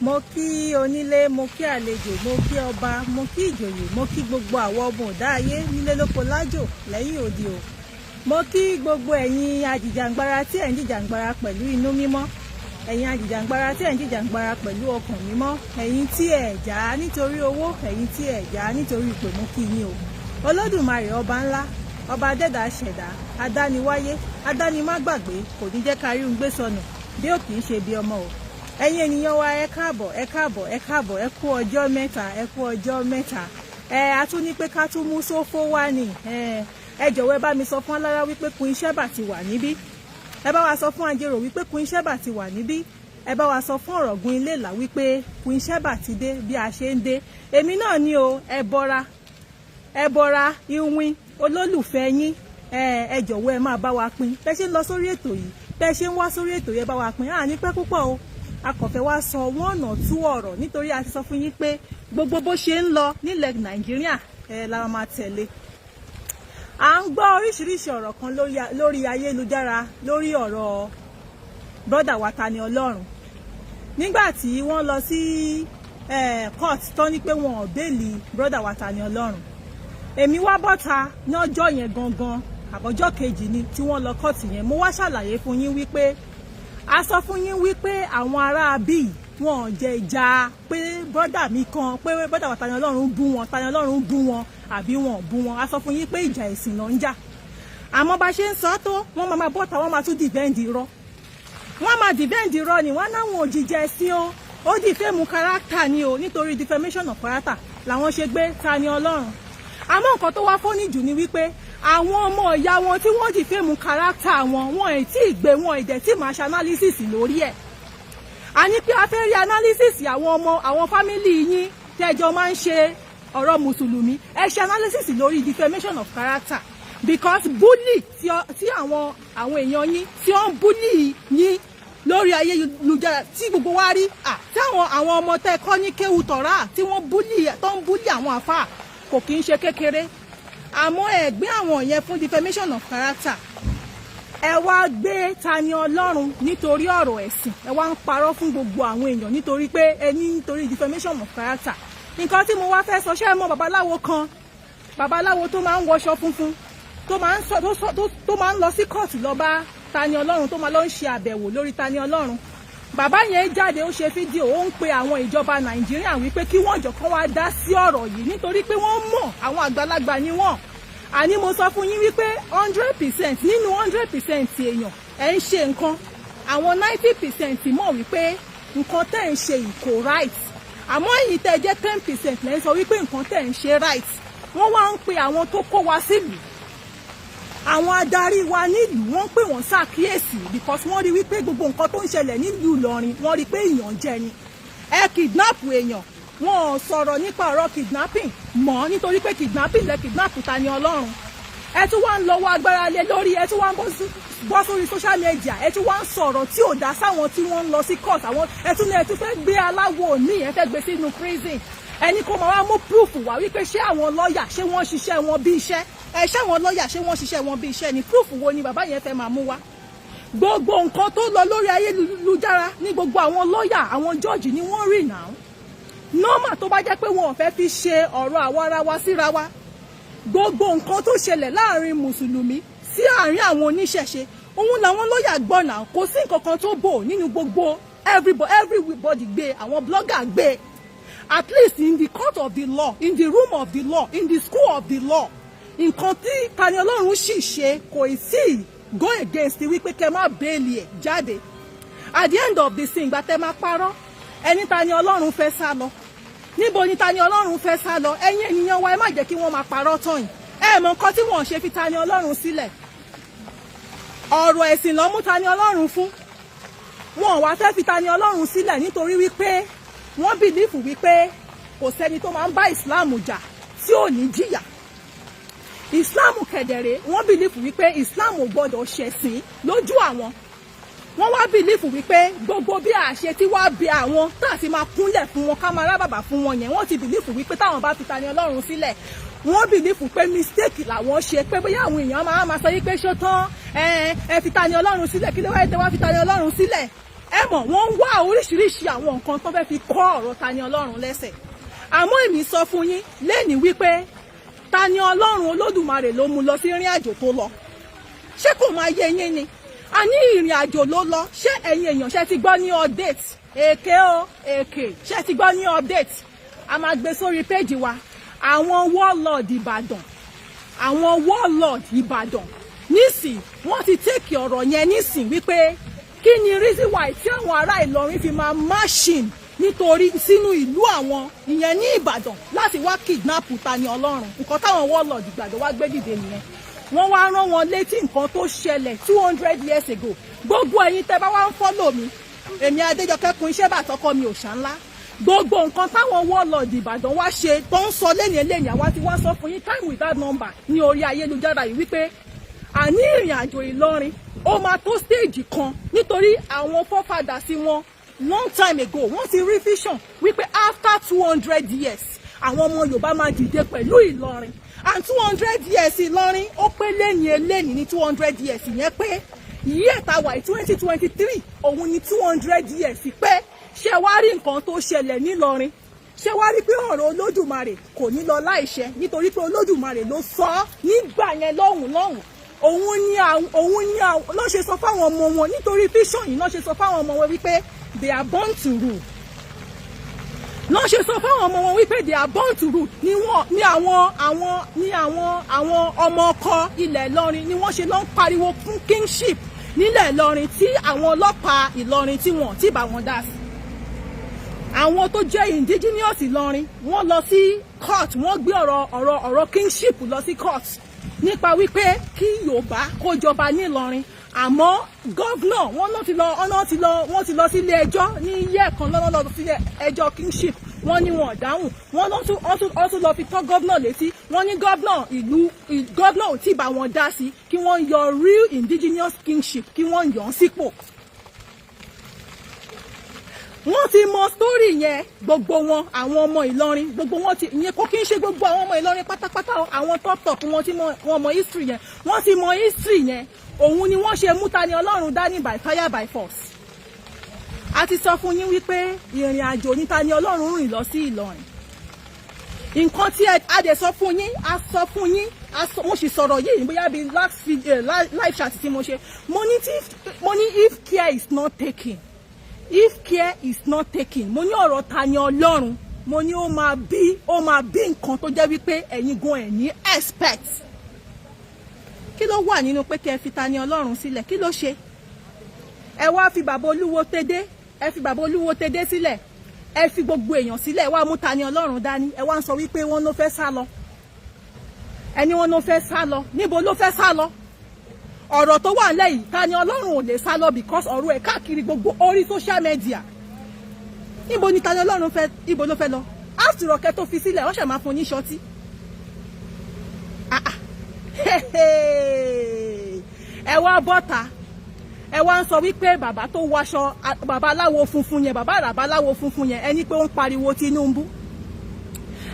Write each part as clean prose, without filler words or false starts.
Mo kí onílé, mo kí àlejò, mo kí ọba, mo kí ìjòyè, mo kí gbogbo àwọn ọmọ ọ̀dá ayé nílé, lóko, lájò, lẹ́yìn odi o. Mo kí gbogbo ẹ̀yin ajìjàǹgbara tí ẹ̀ ń jìjàǹgbara pẹ̀lú inú mímọ́, ẹ̀yin ajìjàǹgbara tí ẹ̀ ń jìjàǹgbara pẹ̀lú ọkàn mímọ́, ẹ̀yin tí ẹ̀ jà á nítorí owó, ẹ̀yin tí ẹ̀ jà á nítorí ipò, mo kí yín o. Olódùmarè, ọba ńlá, ọba adẹ́dàá ṣẹ̀dá, adániwáyé, adánimágbàgbé, kò ní jẹ́ ká rí un gbé sọnù bí ò kì í ṣe bí ọmọ o. Ẹ̀yin ènìyàn wa, ẹ káàbọ̀, ẹ káàbọ̀, ẹ káàbọ̀, ẹ kú ọjọ́ mẹ́ta, ẹ kú ọjọ́ mẹ́ta. Ẹ a tún ní pé ká tún mú sófó wá ní. Ẹ jọ̀wọ́, ẹ bá mi sọ fún alára wípé Queen Sheba ti wà níbí. Ẹ bá wa sọ fún Ajérò wípé Queen Sheba ti wà níbí. Ẹ bá wa sọ fún Ọ̀rọ̀gùn Iléèlá wípé Queen Sheba ti dé bí a ṣe ń dé. Èmi náà ni o, ẹ bọra, ẹ bọra ìwìn olólùfẹ́ yín. Ẹ jọ̀wọ́, ẹ máa bá wa pín bẹ́ẹ̀ ṣe ń lọ sórí ètò yìí, bẹ́ẹ̀ ṣe ń wá sórí ètò yìí, ẹ bá wa pín. Àní pẹ́ púpọ̀ o, a kàn fẹ́ wá sọ one or two ọ̀rọ̀, nítorí a ti sọ fún yín pé gbogbo bó ṣe ń lọ nílẹ̀ Nàìjíríà ẹ la máa tẹ̀lé. À ń gbọ́ oríṣiríṣi ọ̀rọ̀ kan lórí ayélujára lórí ọ̀rọ̀ brother wa Tani Ọlọ́run, nígbà tí wọ́n lọ sí court tó ní pé wọn ò bail brother wa Tani Ọlọ́run. Èmi wá bọ́ta ní ọjọ́ yẹn gangan, àbọ̀jọ́ kejì ni tí wọ́n lọ court yẹn. Mo wá ṣàlàyé fún yín wípé a sọ fún yín wípé àwọn ará bíi wọn ò jẹ ìjà pé brother mi kan, pé brother wa Tani Ọlọ́run bú wọn, Tani Ọlọ́run bú wọn àbí wọn ò bú wọn. A sọ fún yín pé ìjà ẹ̀sìn ló ń jà. Àmọ́ bá ṣe ń sọ tó, wọ́n máa máa bọ́ta, wọ́n máa tún defend irọ́, wọ́n máa defend irọ́ ni. Wọ́n náwọn òjìjẹ ẹ̀sìn o, ó defame character ni o, nítorí defamation of character làwọn ṣe gbé Tani Ọlọ́run. Àmọ́ nǹkan tó wá funny jù ni wípé àwọn ọmọ ìyá wọn tí wọ́n defame character wọn, wọn ì tí ì gbé wọn, ìdẹ̀ tí máa ṣe analysis lórí ẹ̀. A ní pé a fẹ́ rí analysis àwọn ọmọ, àwọn family yín tẹ́jọ máa ń ṣe ọ̀rọ̀ mùsùlùmí. Ẹ ṣe analysis lórí defamation of character, because bully tí àwọn èèyàn yín tí ó ń bully yín lórí ayélujára tí gbogbo wa rí, tí àwọn ọmọ tẹ́ kọ́ ní kéwu tọ̀rá tí wọ́n bully, tó ń bully àwọn àfáà, kò kí ń ṣe kékeré. Àmọ́ ẹ gbé àwọn yẹn fún defamation of character, ẹ wá gbé Tani Ọlọ́run nítorí ọ̀rọ̀ ẹ̀sìn, ẹ wá ń parọ́ fún gbogbo àwọn èèyàn nítorí pé ẹ ní nítorí defamation of character. Nǹkan tí mo wá fẹ́ sọ, ṣé ẹ mọ̀ babaláwo kan, babaláwo tó máa ń wọṣọ funfun, tó máa ń sọ tó máa ń lọ sí kóòtù lọ bá Tani Ọlọ́run, tó máa lọ ń ṣe àbẹ̀wò lórí Tani Ọlọ́run? Bàbá yẹn jáde, ó ṣe fídíò, ó ń pe àwọn ìjọba Nàìjíríà wípé kí wọ́n jọ kán wá dá sí ọ̀rọ̀ yìí, nítorí pé wọ́n mọ̀, àwọn àgbàlagbà ni wọ́n. Àní mo sọ fún yín wípé 100% nínú 100% èèyàn ẹ̀ ń ṣe nǹkan, àwọn 90% mọ̀ wípé nǹkan tẹ́ ń ṣe yìí kò right. Àmọ́ èyí tẹ́ jẹ́ 10% lẹ́ ń sọ wípé nǹkan tẹ́ ń ṣe right. Wọ́n wá ń pe àwọn tó kó wa sílùú, àwọn adarí wa nílùú, wọ́n pè wọ́n ṣàkíyèsí, because wọ́n rí wípé gbogbo nǹkan tó ń ṣẹlẹ̀ nílùú Ìlọrin, wọ́n rí pé ìyànjẹ ni. Ẹ kidnap èèyàn, wọn ò sọ̀rọ̀ nípa ọ̀rọ̀ kidnapping mọ́, nítorí pé kidnapping lẹ kidnap Tani Ọlọ́run. Ẹ tún wá ń lọ́wọ́ agbára lé lórí, ẹ tún wá ń bọ́ sórí social media, ẹ tún wá ń sọ̀rọ̀ tí ò dá sáwọn tí wọ́n ń lọ sí court. Àwọn ẹ tún ní ẹ tún fẹ́ gbé aláwo ní, ẹ fẹ́ gbé sínú prison. Ẹni kó máa wá mú proof wá wípé ṣé àwọn lọ́ọ̀yà, ṣé wọ́n ṣiṣẹ́ wọn bí iṣẹ́ ẹ? Ṣé àwọn lọ́ọ̀yà, ṣé wọ́n ṣiṣẹ́ wọn bí iṣẹ́ ni? Proof wo ni bàbá yẹn fẹ́ máa mú wá? Gbogbo nǹkan tó lọ lórí ayélujára ní gbogbo àwọn lọ́ọ̀yà, àwọn jọ́ọ̀jì ni wọ́n rí náà. Normal, tó bá jẹ́ pé wọn ò fẹ́ fi ṣe ọ̀rọ̀ àwa ara wa síra wa, gbogbo nǹkan tó ṣẹlẹ̀ láàrin mùsùlùmí sí àárín àwọn oníṣẹ̀ṣe, òun làwọn lọ́ọ̀yà gbọ́ náà. Kò sí nǹkan kan tó bò nínú gbogbo. Everybody gbé, àwọn blogger gbé. At least in the court of the law, in the room of the law, in the school of the law, nǹkan tí Tani Ọlọ́run sì ṣe kò sí go against wípé kẹ́ má bail ẹ̀ jáde. At the end of the scene, ìgbà tẹ́ máa parọ́, ẹni Tani Ọlọ́run fẹ́ sá lọ, níbo ni Tani Ọlọ́run fẹ́ sá lọ? Ẹ̀yin ènìyàn wa, ẹ má jẹ́ kí wọ́n máa parọ́ tán yìí. Ẹ mọ nǹkan tí wọ́n ṣe fi Tani Ọlọ́run sílẹ̀. Ọ̀rọ̀ ẹ̀sìn ló mú Tani Ọlọ́run fún wọn wá fẹ́ fi Tani Ọlọ́run sílẹ̀, nítorí wípé wọ́n believe wípé kò sẹ́ni tó máa ń bá Ìsìláàmù jà tí ò ní jìyà. Ìsìláàmù kẹ̀dẹ̀rẹ̀, wọ́n believe wípé Ìsìláàmù ò gbọ́dọ̀ ṣẹ̀sìn lójú àwọn. Wọ́n wá believe wípé gbogbo bí àṣẹ tí wàá bí àwọn tá a ti máa kúnlẹ̀ fún wọn, ká máa rábàbà fún wọn yẹn, wọ́n ti believe wípé táwọn bá fi Tani Ọlọ́run sílẹ̀, wọ́n believe pé mistake làwọn ṣe, pé bóyá àwọn èèyàn máa máa sọ yí pé ṣó tán, ẹ fi Tani Ọlọ́run sílẹ̀, kí ló wáyé tẹ wá fi Tani Ọlọ́run sílẹ̀? Ẹ mọ̀, wọ́n ń wá oríṣiríṣi àwọn nǹkan tó fẹ́ fi kọ́ ọ̀rọ̀ Tani Ọlọ́run lẹ́sẹ̀. Àmọ́ èmi sọ fún yín lẹ́ni wípé Tani Ọlọ́run, Olódùmarè ló mú lọ sí ìrìn àjò tó lọ. Ṣé kò máa yé yín ni? A ní ìrìn àjò ló lọ. Ṣé ẹ̀yin èèyàn ṣe ti gbọ́ ní update? Èké o, èké. Ṣé ti gbọ́ ní update? A máa gbé sórí péjì wa. Àwọn warlord Ìbàdàn, àwọn warlord Ìbàdàn nísìn, wọ́n ti take ọ̀rọ̀ yẹn nísìn wípé kí ni reason why tí àwọn ará Ìlọrin fi máa marching nítorí sínú ìlú àwọn, ìyẹn ní Ìbàdàn, láti wá kidnap Tani Ọlọ́run. Nǹkan táwọn warlord Ìbàdàn wá gbé dìde nìyẹn. Wọ́n wá rán wọn létí nǹkan tó ṣẹlẹ̀ 200 years ago. Gbogbo ẹ̀yin tẹ́ bá wá ń follow mi, èmi Adéjọkẹ́ kun iṣẹ́ bàtọ́kọ mi òòṣà ńlá, gbogbo nǹkan táwọn warlord Ìbàdàn wá ṣe tó ń sọ lẹ́yìn eléyìí, àwa ti wá sọ fún yín time without number ní orí ayélujára yìí wípé àní ìrìn àjò Ìlọrin, ó máa tó stage kan, nítorí àwọn forefathers sí wọn long time ago, wọ́n ti rí vision wípé after 200 years, àwọn ọmọ Yorùbá máa dìde pẹ̀lú Ìlọrin. And 200 years Ìlọrin, ó pé lẹ́yìn eléyìí ní 200 years yẹn pé. Year tá wà, 2023, òun ni 200 years pé. Ṣé wá rí nǹkan tó ṣẹlẹ̀ nílọrin? Ṣé wá rí pé ọ̀rọ̀ Olódùmarè kò ní lọ láìṣẹ? Nítorí pé Olódùmarè ló sọ ọ́ nígbà yẹn lọ́hùn lọ́hùn. Òun ni àwọn ló ṣe sọ fáwọn ọmọ wọn, nítorí vision yìí ló ṣe sọ fáwọn ọmọ wọn wípé they are born to rule. Ló ṣe sọ fáwọn ọmọ wọn wípé they are born to rule. Ni wọn ní àwọn ní àwọn ọmọ ọkọ ilẹ̀ Ìlọrin ni wọ́n ṣe lọ ń pariwo fún kingship nílẹ̀ Ìlọrin, tí àwọn ọlọ́pàá Ìlọrin tí wọ́n ti bá wọn dá sí. Àwọn tó jẹ́ indigenous Ìlọrin, wọ́n lọ sí court, wọ́n gbé ọ̀rọ̀ kingship lọ sí court nípa wípé kí Yorùbá kó jọba nílọrin. Àmọ́ governor wọ́n náà ti lọ, ọ̀nà ti lọ, wọ́n ti lọ sí ilé ẹjọ́ ní iye ẹ̀kan lọ́nà, lọ sí ẹjọ́ kingship. Wọ́n ní wọn ò dáhùn. Wọ́n lọ tún wọ́n tún lọ fi tọ́ governor létí. Wọ́n ní governor ìlú, governor ò tí bá wọn dá sí kí wọ́n yọ real indigenous kingship, kí wọ́n yàn án sípò. Wọ́n ti mọ story yẹn, gbogbo wọn, àwọn ọmọ Ìlọrin, gbogbo wọn ti ìyẹn kò kí ń ṣe gbogbo àwọn ọmọ Ìlọrin pátápátá. Àwọn top top wọn tí wọ́n mọ history yẹn, wọ́n ti mọ history yẹn. Òun ni wọ́n ṣe mú Tani Ọlọ́run dání by fire by force. A ti sọ fún yín wípé ìrìn àjò ní Tani Ọlọ́run rìn lọ sí Ìlọrin. Nǹkan tí a dẹ̀ sọ fún yín, a sọ fún yín, mo sì sọ̀rọ̀ yìí bóyá bíi last video, live chat tí mo ṣe, mo ní tí mo ní if care is not taken, if care is not taken, mo ní ọ̀rọ̀ Tani Ọlọ́run, mo ní ó máa bí nǹkan tó jẹ́ wípé ẹ̀yin gan ẹ̀ ní expect. Kí ló wà nínú pé kẹ́ ẹ fi Tani Ọlọ́run sílẹ̀? Kí ló ṣe? Ẹ wá fi bàbá Olúwo tẹ́dẹ́, ẹ fi bàbá Olúwo tẹ́dẹ́ sílẹ̀, ẹ fi gbogbo èèyàn sílẹ̀, ẹ wá mú Tani Ọlọ́run dání. Ẹ wá ń sọ wípé wọ́n ló fẹ́ sá lọ. Ẹni wọ́n ló fẹ́ sá lọ, níbo ló fẹ́ sá lọ? Ọ̀rọ̀ tó wà lẹ́yìn, Tani Ọlọ́run ò lè sá lọ because ọ̀rọ̀ ẹ̀ káàkiri gbogbo orí social media. Níbo ni Tani Ọlọ́run fẹ́, ibo ló fẹ́ lọ? After ọ̀kẹ́ tó fi sílẹ̀, wọ́n ṣẹ̀ máa fún ní ṣọtí. Ah, ah. Ẹ wá bọ́ta, ẹ wá ń sọ wípé bàbá tó wọṣọ bàbá aláwo funfun yẹn, bàbá àràbá aláwo funfun yẹn, ẹni pé ó ń pariwo Tinubu,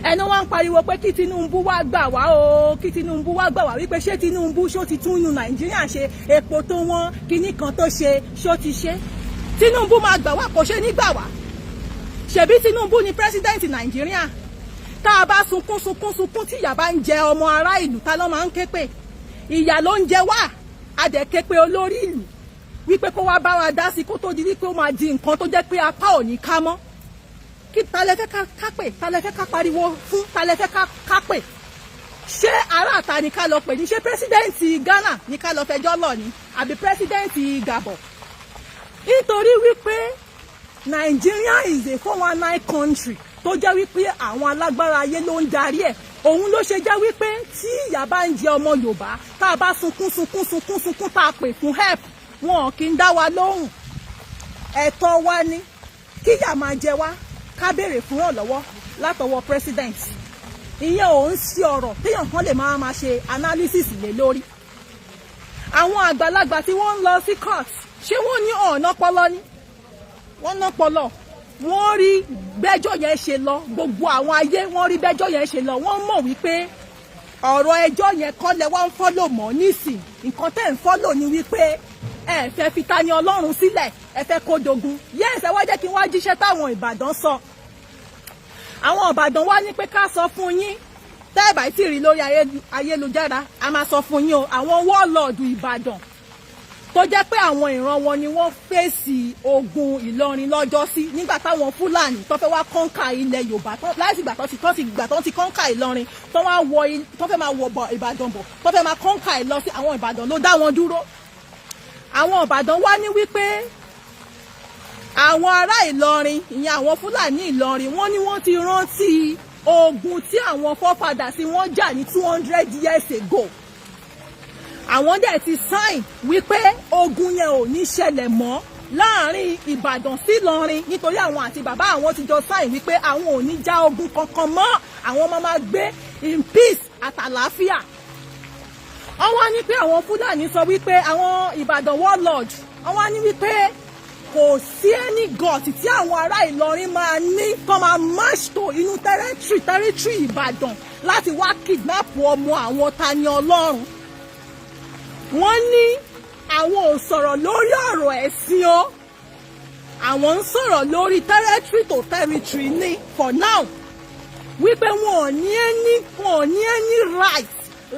ẹni wọ́n ń pariwo pé kí Tinubu wá gbà wá o, kí Tinubu wá gbà wá, wípé ṣé Tinubu ṣó ti tún inú Nàìjíríà ṣe? Epo tó wọ́n, kinní kan tó ṣe, ṣó ti ṣe? Tinubu máa gbà wá, kò ṣe ní gbà wá. Ṣebí Tinubu ni president Nàìjíríà. Tá a bá sunkún sunkún sunkún, tí ìyà bá ń jẹ ọmọ ará ìlú, ta ló máa ń ké pè? Ìyà ló ń jẹ wá, a dẹ̀ ké pé olórí ìlú wípé kó wá bá wa dá sí, kó tó di wípé ó máa di nǹkan tó jẹ́ pé apá ò ní ká mọ́. Kí ta lẹ fẹ́ ká pè? Ta lẹ fẹ́ ká pariwo fún? Ta lẹ fẹ́ ká pè? Ṣé aráàta ni ká lọ pè ní? Ṣé president Ghana ní ká lọ fẹjọ́ lọ ni, àbí president Gabon? Nítorí wípé Nigeria is a 419 country, tó jẹ́ wípé àwọn alágbára ayé ló ń darí ẹ̀, òun ló ṣe jẹ́ wípé tí ìyà bá ń jẹ ọmọ Yorùbá, tá a bá sunkún sunkún sunkún sunkún, tá a pè fún help, wọn kì í dá wa lóhùn. Ẹ̀tọ́ wa ni kíyà máa jẹ wá, ká béèrè fún ìrànlọ́wọ́ látọwọ́ president. Ìyẹn ò ń ṣe ọ̀rọ̀ téèyàn kan lè máa máa ṣe analysis lé lórí. Àwọn àgbàlagbà tí wọ́n ń lọ sí court, ṣé wọ́n ní ọ̀nà pọlọ ni? Wọ́n ná pọlọ, wọ́n rí gbẹ́jọ́ yẹn ṣe lọ. Gbogbo àwọn ayé, wọ́n rí gbẹ́jọ́ yẹn ṣe lọ. Wọ́n mọ̀ wípé ọ̀rọ̀ ẹjọ́ yẹn kọ́ lẹ wá ń follow mọ́ nísìn. Nǹkan tẹ́ ń follow ni wípé ẹ fẹ́ fi Tani Ọlọ́run sílẹ̀. Ẹ fẹ́ kó dogun. Yes, ẹ wá jẹ́ kí n wá jíṣẹ́ táwọn Ìbàdàn sọ. Àwọn Ìbàdàn wá ní pé ká sọ fún yín, tẹ́ ẹ̀ bá tí rí lórí ayélujára, a máa sọ fún yín o. Àwọn warlord Ìbàdàn tó jẹ́ pé àwọn ìran wọn ni wọ́n fèsì ogun Ìlọrin lọ́jọ́sí nígbà táwọn Fúlàní tó fẹ́ wá conquer ilẹ̀ Yorùbá, láti ìgbà tó ti conquer Ìlọrin, tó wá wọ, tó fẹ́ máa wọ Ìbàdàn bọ̀, tó fẹ́ máa conquer ìlọ sí, àwọn Ìbàdàn ló dá wọn dúró. Àwọn Ìbàdàn wá ní wípé àwọn ará Ìlọrin, ìyẹn àwọn Fúlàní Ìlọrin, wọ́n ní wọ́n ti rántí ogun tí àwọn forefathers tí wọ́n jà ní 200 years ago. Àwọn dẹ̀ ti sign wípé ogun yẹn ò ní ṣẹlẹ̀ mọ́ láàrin Ìbàdàn sí Ìlọrin, nítorí àwọn àti bàbá àwọn ti jọ sign wípé àwọn ò ní já ogun kankan mọ́, àwọn máa máa gbé in peace àtàlàáfíà. Wọ́n wá ní pé àwọn Fúlàní sọ wípé, àwọn Ìbàdàn warlord, wọ́n wá ní wípé kò sí any gut tí àwọn ará Ìlọrin máa ní kó máa march to inú territory Ìbàdàn láti wá kidnap ọmọ àwọn Tani Ọlọ́run. Wọ́n ní àwọn ò sọ̀rọ̀ lórí ọ̀rọ̀ ẹ̀sìn o, àwọn ń sọ̀rọ̀ lórí territory to territory ní for now, wípé wọn ò ní any right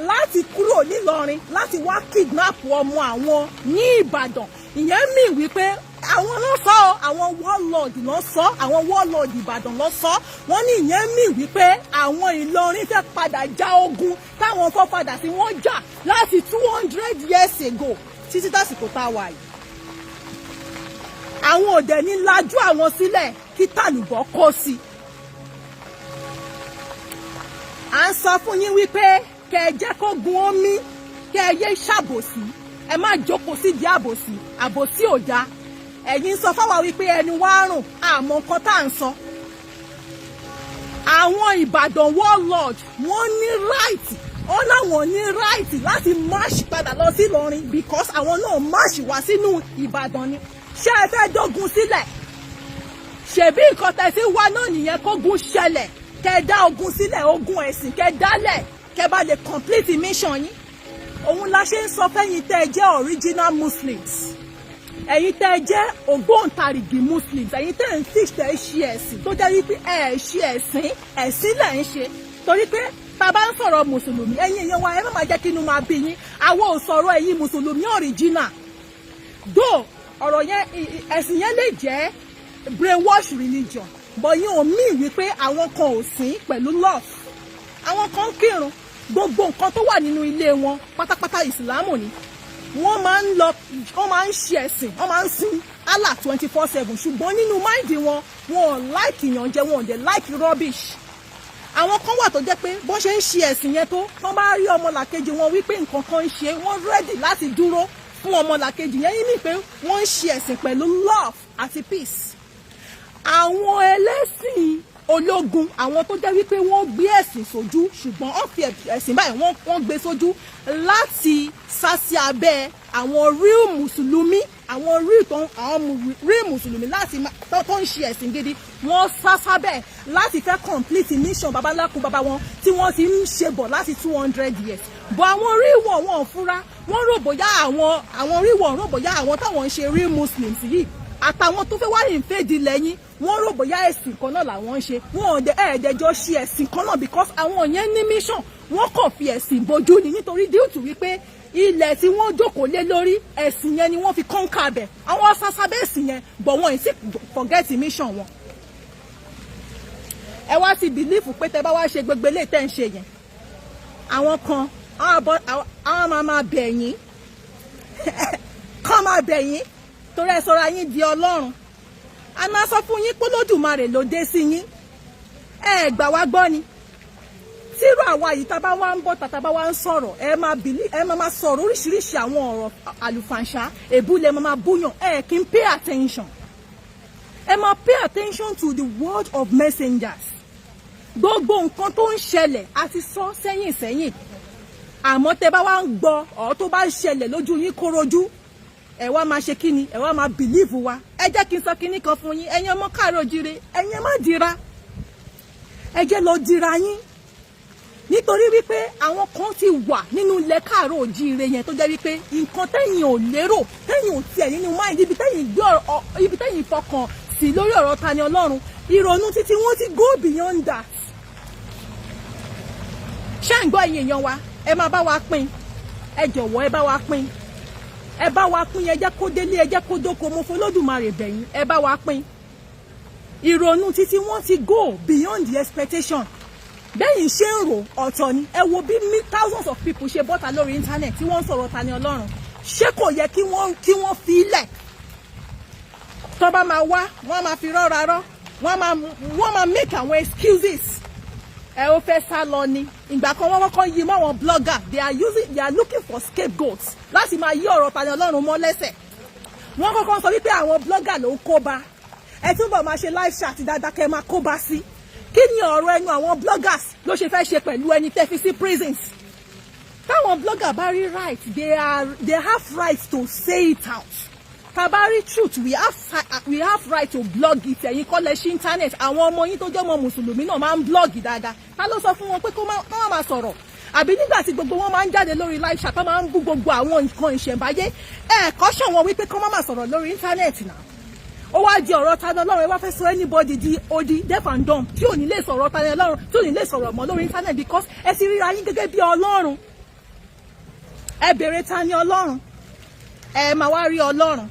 láti kúrò nílọrin láti wá kidnap ọmọ àwọn ní Ìbàdàn. Ìyẹn mean wípé àwọn ló sọ ọ, àwọn warlord ló sọ, àwọn warlord Ìbàdàn ló sọ. Wọ́n ní ìyẹn mean wípé àwọn Ìlọrin fẹ́ padà já ogun táwọn forefathers tí wọ́n jà láti 200 years ago títí dásìkò tá a wà yìí. Àwọn òdẹ ní lajú àwọn sílẹ̀ kí tàlùbọ̀ kó sí i. À ń sọ fún yín wípé kẹ́ ẹ jẹ́ kó gun omi, kẹ́ ẹ yé ṣàbòsí, ẹ má jókòó sídìí àbòsí. Àbòsí ò dáa. Ẹ̀yin sọ fáwa wípé ẹnu wa rùn, àmọ́ nǹkan tá à ń sọ. Àwọn Ìbàdàn warlord, wọ́n ní right, wọ́n láwọn ní right láti march padà lọ sí Ìlọrin because àwọn náà march wá sínú Ìbàdàn ni. Ṣé ẹ fẹ́ dógun sílẹ̀? Ṣèbí nǹkan tẹ̀sí wá náà nìyẹn, kógun ṣẹlẹ̀, kẹ́ dá ogun sílẹ̀, ogun ẹ̀sìn kẹ́ dálẹ̀, kẹ́ bá lè complete mission yín. Òun la ṣe ń sọ fẹ́yìn tẹ́ ẹ jẹ́ original Muslims, ẹ̀yin tẹ́ ẹ jẹ́ ògbóǹtarìgì Muslims, ẹ̀yin tẹ́ ẹ ń teach, tẹ́ ẹ ṣe ẹ̀sìn tó jẹ́ wípé ẹ ṣe ẹ̀sìn, ẹ̀sìn lẹ̀ ń ṣe. Torí pé tá a bá ń sọ̀rọ̀ mùsùlùmí, ẹ̀yin èèyàn wa, ẹ má máa jẹ́ kí inú máa bí yín. Àwọn ò sọ̀rọ̀ ẹ̀yin mùsùlùmí original though. Ọ̀rọ̀ yẹn, ẹ̀sìn yẹn lè jẹ́ brainwash religion, but yín ò mean wípé àwọn kan ò sìn pẹ̀lú love. Àwọn kan ń kírun, gbogbo nǹkan tó wà nínú ilé wọn pátápátá, ìsìlámù ni. Wọ́n máa ń lọ, wọ́n máa ń ṣe ẹ̀sìn, wọ́n máa ń sin Allah 24/7, ṣùgbọ́n nínú mind wọn, wọn ò like ìyànjẹ, wọn ò dẹ̀ like rubbish. Àwọn kan wà tó jẹ́ pé bọ́n ṣe ń ṣe ẹ̀sìn yẹn tó, wọ́n bá rí ọmọlàkejì wọn wípé nǹkan kan ń ṣe, wọ́n ready láti dúró fún ọmọlàkejì yẹn. Yín ní pé wọ́n ń ṣe ẹ̀sìn pẹ̀lú love àti peace. Àwọn ẹlẹ́sìn ológun, àwọn tó jẹ́ wípé wọ́n gbé ẹ̀sìn sójú, ṣùgbọ́n wọ́n fi ẹ̀sìn báyìí, wọ́n gbé sójú láti sá sí abẹ́ àwọn real mùsùlùmí, àwọn real mùsùlùmí láti tó ń ṣe ẹ̀sìn gidi, wọ́n sá sábẹ́ láti fẹ́ complete mission babaláku baba wọn tí wọ́n ti ń ṣe bọ̀ láti 200 years. But àwọn real wọn, wọn ò fura. Wọ́n rò bóyá àwọn real wọn rò bóyá àwọn táwọn ń ṣe real Muslims yìí àtàwọn tó fẹ́ wá invade ilẹ̀ yín, wọ́n rò bóyá ẹ̀sìn kan náà làwọn ń ṣe. Wọn ò dé ẹ̀ẹ́dẹ́jọ́ ṣe ẹ̀sìn kan náà because àwọn yẹn ní mission, wọ́n kàn fi ẹ̀sìn bojú ni, nítorí due to wípé ilẹ̀ tí wọ́n jókòó lé lórí, ẹ̀sìn yẹn ni wọ́n fi conquer bẹ̀. Àwọn sásábẹ́ ẹ̀sìn yẹn, but wọ́n ì sì forget mission wọn. Ẹ wá ti believe pé tẹ bá wá ṣe gbogbo eléyìí tẹ́ ń ṣe yẹn, àwọn kan àwọn máa máa bẹ̀ yín, kọ́ máa bẹ̀ yín torí ẹ sọra yín di Ọlọ́run. A máa sọ fún yín pé Olódùmarè ló dé sí yín. Ẹ gbà wá gbọ́ ni. Tírú àwa yìí, tá a bá wá ń bọ̀, tá a bá wá ń sọ̀rọ̀, ẹ máa bìlí, ẹ máa máa sọ̀rọ̀ oríṣiríṣi àwọn ọ̀rọ̀ àlùfàǹṣá, èbú lẹ máa máa búyàn. Ẹ kì í pay attention. Ẹ máa pay attention to the word of messengers. Gbogbo nǹkan tó ń ṣẹlẹ̀, a ti sọ sẹ́yìn sẹ́yìn, àmọ́ tẹ bá wá ń gbọ́ ọ̀ tó bá ń ṣẹlẹ̀ lójú yín kórojú, ẹ wá máa ṣe kíni? Ẹ wá máa believe wa. Ẹ jẹ́ kí n sọ kíní kan fún yín, ẹ̀yin ọmọ káàárọ̀ jíire, ẹ̀yin ẹ má dira, ẹ jẹ́ lọ dira yín. Nítorí wípé àwọn kan ti wà nínú ilẹ̀ káàárọ̀ òjíire yẹn tó jẹ́ wípé nǹkan tẹ́yìn ò lérò, tẹ́yìn ò tiẹ̀ nínú mind, ibi tẹ́yìn gbé ọ̀rọ̀, ibi tẹ́yìn fọkàn sí lórí ọ̀rọ̀ Tani Ọlọ́run, ìrònú títí wọ́n ti go beyond that. Ṣé ń gbọ́, ẹ̀yin èèyàn wa? Ẹ máa bá wa pín. Ẹ jọ̀wọ́, ẹ bá wa pín, ẹ bá wa pín. Ẹ jẹ́ kó délé, ẹ jẹ́ kó dóko. Mo fọlọ́dùmarè bẹ̀yìn, ẹ bá wa pín. Ìrònú títí wọ́n ti go beyond the expectation. Bẹ́yìn ṣe ń rò ọ̀tọ̀ ni. Ẹ wo bí thousands of people ṣe bọ́ta lórí internet tí wọ́n ń sọ̀rọ̀ Tani Ọlọ́run. Ṣé kò yẹ kí wọ́n fi ilẹ̀ tó bá máa wá, wọ́n máa fi rọ́ra rọ́, wọ́n máa make àwọn excuses? Ẹ ó fẹ́ sá lọ ni. Ìgbà kan, wọ́n kọ́kọ́ yí mọ́ àwọn blogger. They are looking for scapegoats láti máa yí ọ̀rọ̀ Tani Ọlọ́run mọ́ lẹ́sẹ̀. Wọ́n kọ́kọ́ sọ wípé àwọn blogger ló ń kó bá. Ẹ túbọ̀ máa ṣe live chat dáadáa kẹ́ ẹ máa kó bá sí. Kí ni ọ̀rọ̀ ẹnu àwọn bloggers ló ṣe fẹ́ ṣe pẹ̀lú ẹni tẹ́ fi sí prisons? Táwọn blogger bá rí right, they have right to say it out. Tá bá rí truth, we have right to blog it. Ẹ̀yin kọ́ lẹ ṣí internet. Àwọn ọmọ yín tó jẹ́ ọmọ mùsùlùmí náà máa ń blog dáadáa. Ta ló sọ fún wọn pé kó má máa sọ̀rọ̀? Àbí nígbà tí gbogbo wọn máa ń jáde lórí live chat, tó máa ń bú gbogbo àwọn nǹkan ìṣẹ̀ǹbáyé, ẹ̀ kọ́ṣọ̀ wọn wípé kó má máa sọ̀rọ̀ lórí internet náà? Ó wá di ọ̀rọ̀ Tani Ọlọ́run, ẹ wá fẹ́ sọ anybody di odi, deaf and dumb, tí ò ní lè sọ̀rọ̀ Tani Ọlọ́run, tí ò ní lè sọ̀rọ̀ mọ́ lórí internet, because ẹ ti ríra yín gẹ́gẹ́ bí Ọlọ́run. Ẹ bèrè Tani Ọlọ́run, ẹ máa wá rí Ọlọ́run.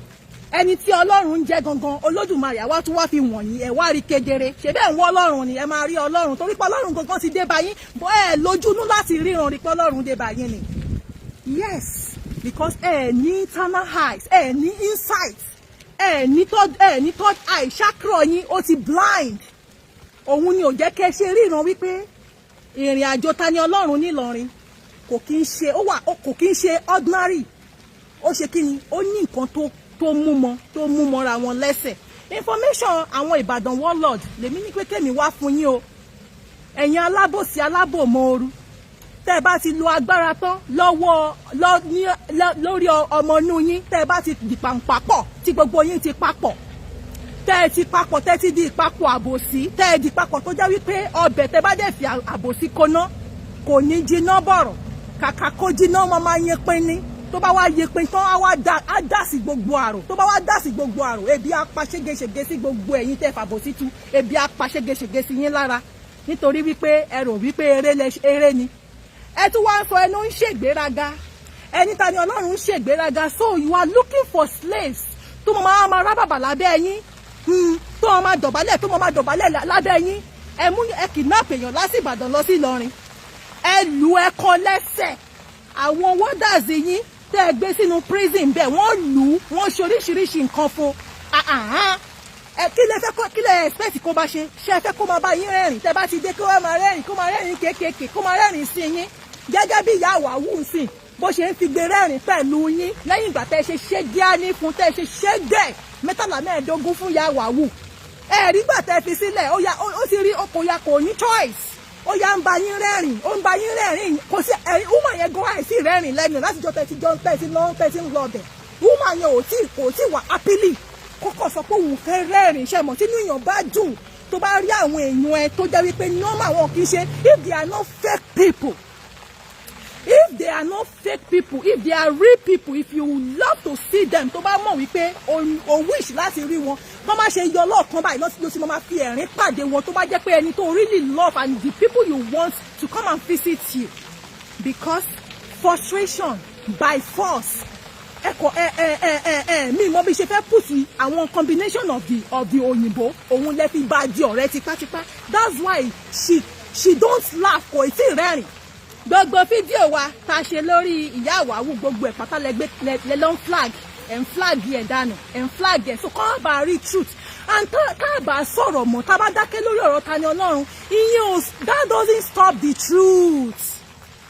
Ẹni tí Ọlọ́run ń jẹ́ gangan, Olódùmarè àwa tún wá fi wọ̀nyí. Ẹ wá rí kedere. Ṣe bẹ́ẹ̀ ń wọ́ Ọlọ́run ni, ẹ máa rí Ọlọ́run, torí pé Ọlọ́run gangan ti dé bá yín bọ́. Ẹ lójúnú láti ríran rí pé Ọlọ́run dé bá yín ni. Yes, because ẹ ní internal eyes, ẹ ní insight, ẹ ní third eye chakra yín, ó ti blind. Òun ni ò jẹ́ kẹ́ ṣe ríran wípé ìrìn àjò Tani Ọlọ́run nílọrin kò kí ń ṣe, ó wà, kò kí ń ṣe ordinary. Ó ṣe kí ni, ó ní nǹkan tó mú mọ́ra wọn lẹ́sẹ̀. Information àwọn Ìbàdàn warlord lèmi ní pé kémi wá fún yín o. Ẹ̀yin alábòsí, alábòmooru, tẹ́ ẹ bá ti lo agbára tán lọ́wọ́ lórí ọmọ inú yín, tẹ́ ẹ bá ti dìpàǹpàpọ̀, tí gbogbo yín ti papọ̀, tẹ́ ẹ ti papọ̀, tẹ́ ẹ ti di ìpapọ̀ àbòsí, tẹ́ ẹ di papọ̀, tó jẹ́ wípé ọbẹ̀ tẹ́ bá dẹ̀ fi àbòsí koná, kò ní jiná bọ̀rọ̀. Kàkà kó jiná, máa máa yẹn pín ní. Tó bá wá yẹpin tán, á wá á dà sí gbogbo àrò. Tó bá wá dà sí gbogbo àrò, ebi á pa ségesège sí gbogbo ẹ̀yin tẹ́ fàbòsí tu. Ebi á pa ségesège sí yín lára, nítorí wípé ẹ rò wípé eré eré ni. Ẹ tún wá ń sọ ẹnu ń ṣègbéraga. Ẹni ta ni Ọlọ́run ń ṣègbéraga. So you are looking for slaves tó máa máa rábàbà lábẹ́ yín, tó máa dọ̀bálẹ̀, tó máa dọ̀bálẹ̀ lábẹ́ yín. Ẹ mú, ẹ kidnap èèyàn láti Ìbàdàn lọ sí Ìlọrin, ẹ lù, ẹ kọ lẹ́sẹ̀. Àwọn warders yín tẹ́ ẹ gbé sínú prison bẹ́ẹ̀, wọ́n lù ú, wọ́n ṣe oríṣiríṣi nǹkan fún. Ẹ kí lẹ fẹ́ kó, kí lẹ expect kó bá ṣe? Ṣe ẹ fẹ́ kó máa bá yín rẹ́rìn? Tẹ́ bá ti dé, kó máa rẹ́rìn, kó máa rẹ́rìn kéékèèké, kó máa rẹ́rìn sí yín, gẹ́gẹ́ bí ìyá àwàwù ń sìn, bó ṣe ń fi gbé rẹ́rìn pẹ̀lú yín lẹ́yìn ìgbà tẹ́ ẹ ṣe ṣé díá ní fún, tẹ́ ẹ ṣe ṣé gẹ̀ mẹ́tàlá mẹ́ẹ̀ẹ́dógún fún ìyá àwàwù. Ẹ̀rí gbà tẹ́ fi sílẹ̀, ó ya, ó ti rí kò ya, kò ní choice. Ó yá, ń bá yín rẹ́rìn, ó ń bá yín rẹ́rìn. Kò sí ẹ̀rí woman yẹn gan àìsí rẹ́rìn lẹ́nu láti jọ tẹ́tí jọ tẹ́tí lọ tẹ́tí ń lọ bẹ̀. Woman yẹn ò tí kò tí wà happily kókò sọ pé òun fẹ́ rẹ́rìn. Ṣe mọ̀, tínú èèyàn bá dùn, tó bá rí àwọn èèyàn ẹ tó jẹ́ wípé normal, wọn kì í ṣe, if they are not fake people, if they are not fake people, if they are real people, if you love to see them, tó bá mọ̀ wípé o wish láti rí wọn, tó má ṣe yọ lọ́ọ̀kan báyìí ló ti máa fi ẹ̀rín pàdé wọn, tó bá jẹ́ pé ẹni tó really love and the people you want to come and visit you, because frustration by force, ẹkọ ẹ ẹ ẹ ẹ ẹ mi mọ bí ṣe fẹ́ put àwọn combination of the òyìnbó, òun lẹ fi bá di ọ̀rẹ́ tipátipá. That's why she don't laugh. Kò tí ì rẹ́rìn. Gbogbo fídíò wa tá a ṣe lórí ìyá àwáwù, gbogbo ẹ̀ pátá lẹ ló ń flag, ẹ̀ ń flag ẹ̀ dànù, ẹ̀ ń flag ẹ̀. So kọ́ bá rí truth and tá a bá sọ̀rọ̀ mọ́, tá a bá dákẹ́ lórí ọ̀rọ̀ Tani Ọlọ́run, ìyẹn ò, that doesn't stop the truth.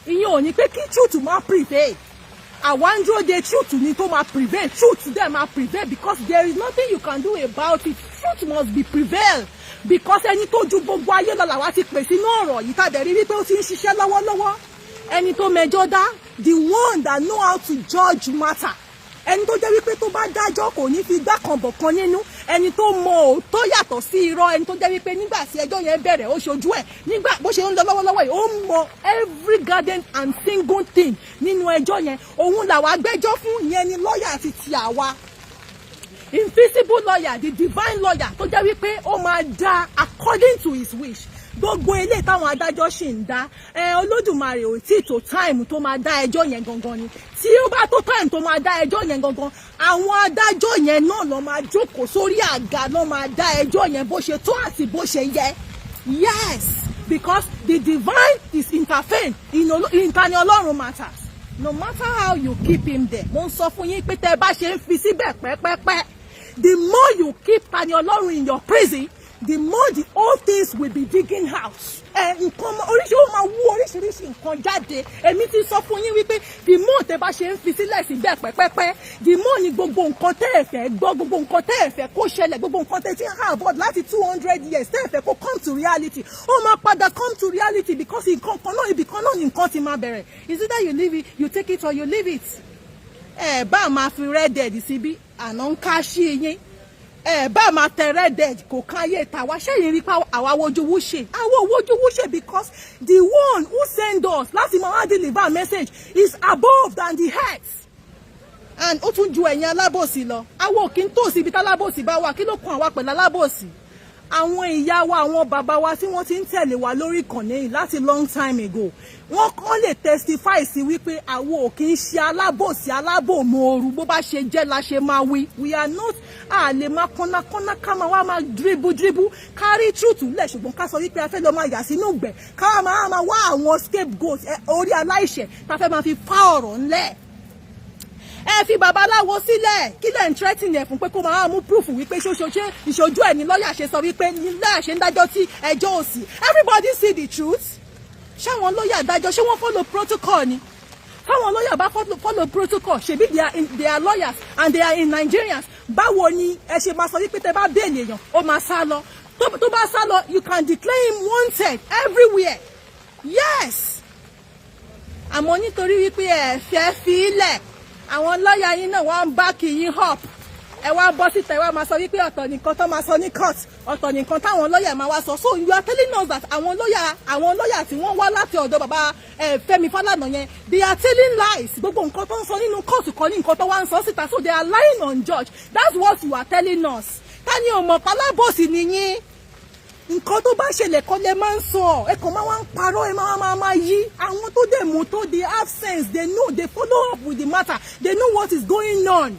Ìyẹn ò ní pé kí truth má prevail. Àwa ń dúró de truth ni tó máa prevail. Truth dẹ̀ máa prevail, because there is nothing you can do about it. Truth must be prevail, because ẹni tó ju gbogbo ayé lọ làwa ti pè sínú ọ̀rọ̀ yìí, tàbí rí wípé ó ti ń ṣiṣẹ́ lọ́wọ́lọ́wọ́. Ẹni tó mẹjọ dá, the one that know how to judge matter, Ẹni tó jẹ́ wípé tó bá dájọ́, kò ní fi igbá kan bọ̀ kan nínú, ẹni tó mọ òótọ́ yàtọ̀ sí irọ́, ẹni tó jẹ́ wípé nígbà tí ẹjọ́ yẹn bẹ̀rẹ̀, ó ṣojú ẹ̀, nígbà bó ṣe ń lọ lọ́wọ́lọ́wọ́ yìí, ó mọ every garden and single thing nínú ẹjọ́ yẹn. Òun làwa gbẹ́jọ́ fún. Yẹn ni lọ́ọ̀yà ti ti àwa, invisible lawyer, the divine lawyer, tó jẹ́ wípé ó máa dá according to his wish. Gbogbo eléyìí táwọn adájọ́ ṣì ń dá ẹ, Olódùmarè ò tí tó time tó máa dá ẹjọ́ yẹn gangan ni. Tí ó bá tó time tó máa dá ẹjọ́ yẹn gangan, àwọn adájọ́ yẹn náà lọ máa jókòó sórí àga, lọ máa dá ẹjọ́ yẹn bó ṣe tó àti bó ṣe yẹ. Yes, because the divine is intervene in Tani Olohun matters. No matter how you keep him there, mo ń sọ fún yín pé tẹ́ ẹ bá ṣe ń fi síbẹ̀ pẹ́pẹ́pẹ́, the more you keep Tani Olohun in your prison, the more the old things will be digging out. Ẹ nǹkan oríṣi, ó máa wú oríṣiríṣi nǹkan jáde. Èmi ti sọ fún yín wípé the more tẹ́ bá ṣe ń fi sílẹ̀ síbẹ̀ pẹ́pẹ́pẹ́, the more ni gbogbo nǹkan tẹ́ ẹ fẹ́ gbọ́, gbogbo nǹkan tẹ́ ẹ fẹ́ kó ṣẹlẹ̀, gbogbo nǹkan tẹ́ ti ń avoid láti 200 years, tẹ́ ẹ fẹ́ kó come to reality, ó máa padà come to reality, because nǹkan kan náà, ibì kan náà ni nǹkan ti máa bẹ̀rẹ̀. Is either you leave it, you take it or you leave it. Ẹ bá máa fi red dead síbí, àná ń ká sí yín. Ẹ bá máa tẹ red dead, kò kan ayé tàwa. Ṣẹ́yìn rí pa àwa wojú wúṣe, àwọn wojú wúṣe, because the one who send us láti máa wá deliver message is above than the earth and ó tún ju ẹ̀yin alábòsí lọ. Àwọn ò kí ń tòsí ibi tálábòsí bá wà. Kí ló kan àwa pẹ̀lú alábòsí? Àwọn ìyá wa, àwọn bàbá wa tí wọ́n ti ń tẹ̀lé wa lórí ìkànnì yìí láti long time ago, wọ́n kàn lè testify sí wípé àwọn ò kí ń ṣe alábòsí, alábòmooru. Bó bá ṣe jẹ́ la ṣe máa wí. We are not, a lè máa kọ́nàkọ́nà, ká máa wá máa dribble dribble, kárí truth lẹ̀, ṣùgbọ́n ká sọ wípé a fẹ́ lọ máa yà sínú ìgbẹ́, ká máa máa wá àwọn scapegoat, orí aláìṣẹ̀ tá a fẹ́ máa fi fá ọ̀rọ̀ ńlẹ̀. Ẹ fi babaláwo sílẹ̀. Kí lẹ̀ ń threatening ẹ̀ fún pé kó máa mú proof wípé ṣoṣo ṣe ìṣojú ẹ̀ ní lọ́ọ̀yà ṣe sọ wípé ní lọ́ọ̀yà ṣe ń dájọ́ tí ẹjọ́ ò sí? Everybody see the truth. Ṣáwọn lọ́ọ̀yà dájọ́, ṣé wọ́n follow protocol ni? Táwọn lọ́ọ̀yà bá follow protocol, ṣebí they are lawyers and they are in Nigerians, báwo ni ẹ ṣe máa sọ wípé tẹ bá bail èèyàn, ó máa sá lọ? Tó bá sá lọ, you can declare him wanted everywhere. Yes, àmọ́ nítorí wípé ẹ fẹ́ fi ilẹ̀, àwọn lọ́ọ̀yà yín náà wọ́n ń back yín up. Ẹ wá bọ́ síta, ẹ wá máa sọ wípé ọ̀tọ̀ nìkan tó máa sọ ní court, ọ̀tọ̀ nìkan táwọn lọ́ọ̀yà máa wá sọ. So you are telling us that àwọn lọ́ọ̀yà tí wọ́n wá láti ọ̀dọ̀ bàbá Fẹ́mi Fálànà yẹn, they are telling lies? Gbogbo nǹkan tó ń sọ nínú court kan ní nǹkan tó wá ń sọ síta. So they are lying on judge. That's what you are telling us. Tani ò mọ̀ pálábòsì nìyí? Nǹkan tó bá ṣẹlẹ̀ kọ́ lẹ máa ń sọ. Ẹ kàn máa wá ń parọ́, ẹ máa máa máa yí. Àwọn tó dẹ̀ mú tó, they have sense, they know, they follow up with the matter, they know what is going on.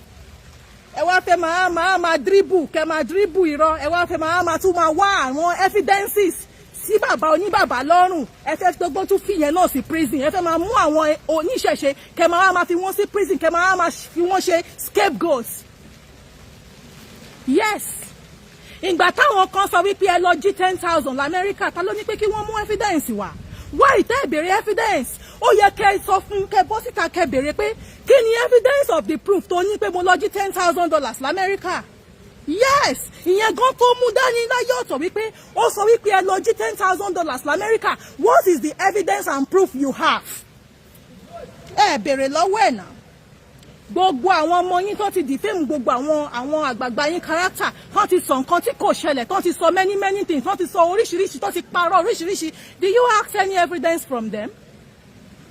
Ẹ wá fẹ́ máa máa máa dribble, kẹ́ máa dribble irọ́. Ẹ wá fẹ́ máa máa tún máa wá àwọn evidences sí bàbá oníbàbà lọ́rùn. Ẹ fẹ́ gbogbo tún fìyẹn náà sí prison. Ẹ fẹ́ máa mú àwọn oníṣẹ̀ṣe, kẹ́ máa máa fi wọ́n sí prison, kẹ́ máa máa fi wọ́n ṣe scapegoats. Yes, ìgbà táwọn kan sọ wípé ẹ lọ jí 10,000 lamẹ́ríkà, ta ló ní pé kí wọ́n mú evidence wá? Wá ìtẹ́ ìbéèrè evidence, ó yẹ kẹ́ ẹ sọ fún, kẹ́ bọ́ síta, kẹ́ béèrè pé kí ni evidence of the proof tó ní pé mo lọ jí $10,000 lamẹ́ríkà? Yes, ìyẹn gan tó mú dání láyé ọ̀tọ̀ wípé ó sọ wípé ẹ lọ jí $10,000 lamẹ́ríkà. What is the evidence and proof you have? Ẹ béèrè lọ́wọ́ ẹ̀ náà. Gbogbo àwọn ọmọ yín tó ti defame gbogbo àwọn àgbààgbà yín character, tó ti sọ nǹkan tí kò ṣẹlẹ̀, tó ti sọ many many things, tó ti sọ oríṣiríṣi, tó ti parọ́ oríṣiríṣi, do you ask any evidence from them?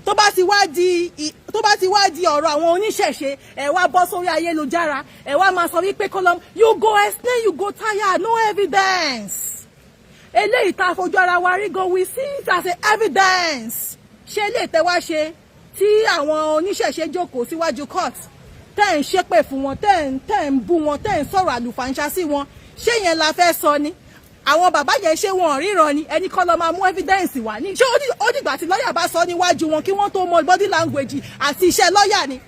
Tó bá ti wá di ọ̀rọ̀ àwọn oníṣẹ̀ṣe, ẹ wá bọ́ sórí ayélujára, ẹ wá máa sọ wípé kọ́lọ́m. You go explain, you go tire. No evidence. Eléyìí tá a fojú ara wa rí go, we see it as a evidence. Ṣé eléyìí tẹ́ wá ṣe tí àwọn oníṣẹ̀ṣe jókòó síwájú court, tẹ́ ń ṣépè fún wọn, tẹ́ ń bú wọn, tẹ́ ń sọ̀rọ̀ àlùfàǹṣá sí wọn, ṣé yẹn la fẹ́ sọ ni? Àwọn bàbá yẹn, ṣé wọn ríran ni? Ẹni kọ́ lọ máa mú evidence wá ní. Ṣé ó dìgbà tí lọ́ọ̀yà bá sọ níwájú wọn kí wọ́n tó mọ body language àti iṣẹ́ lọ́ọ̀yà ni?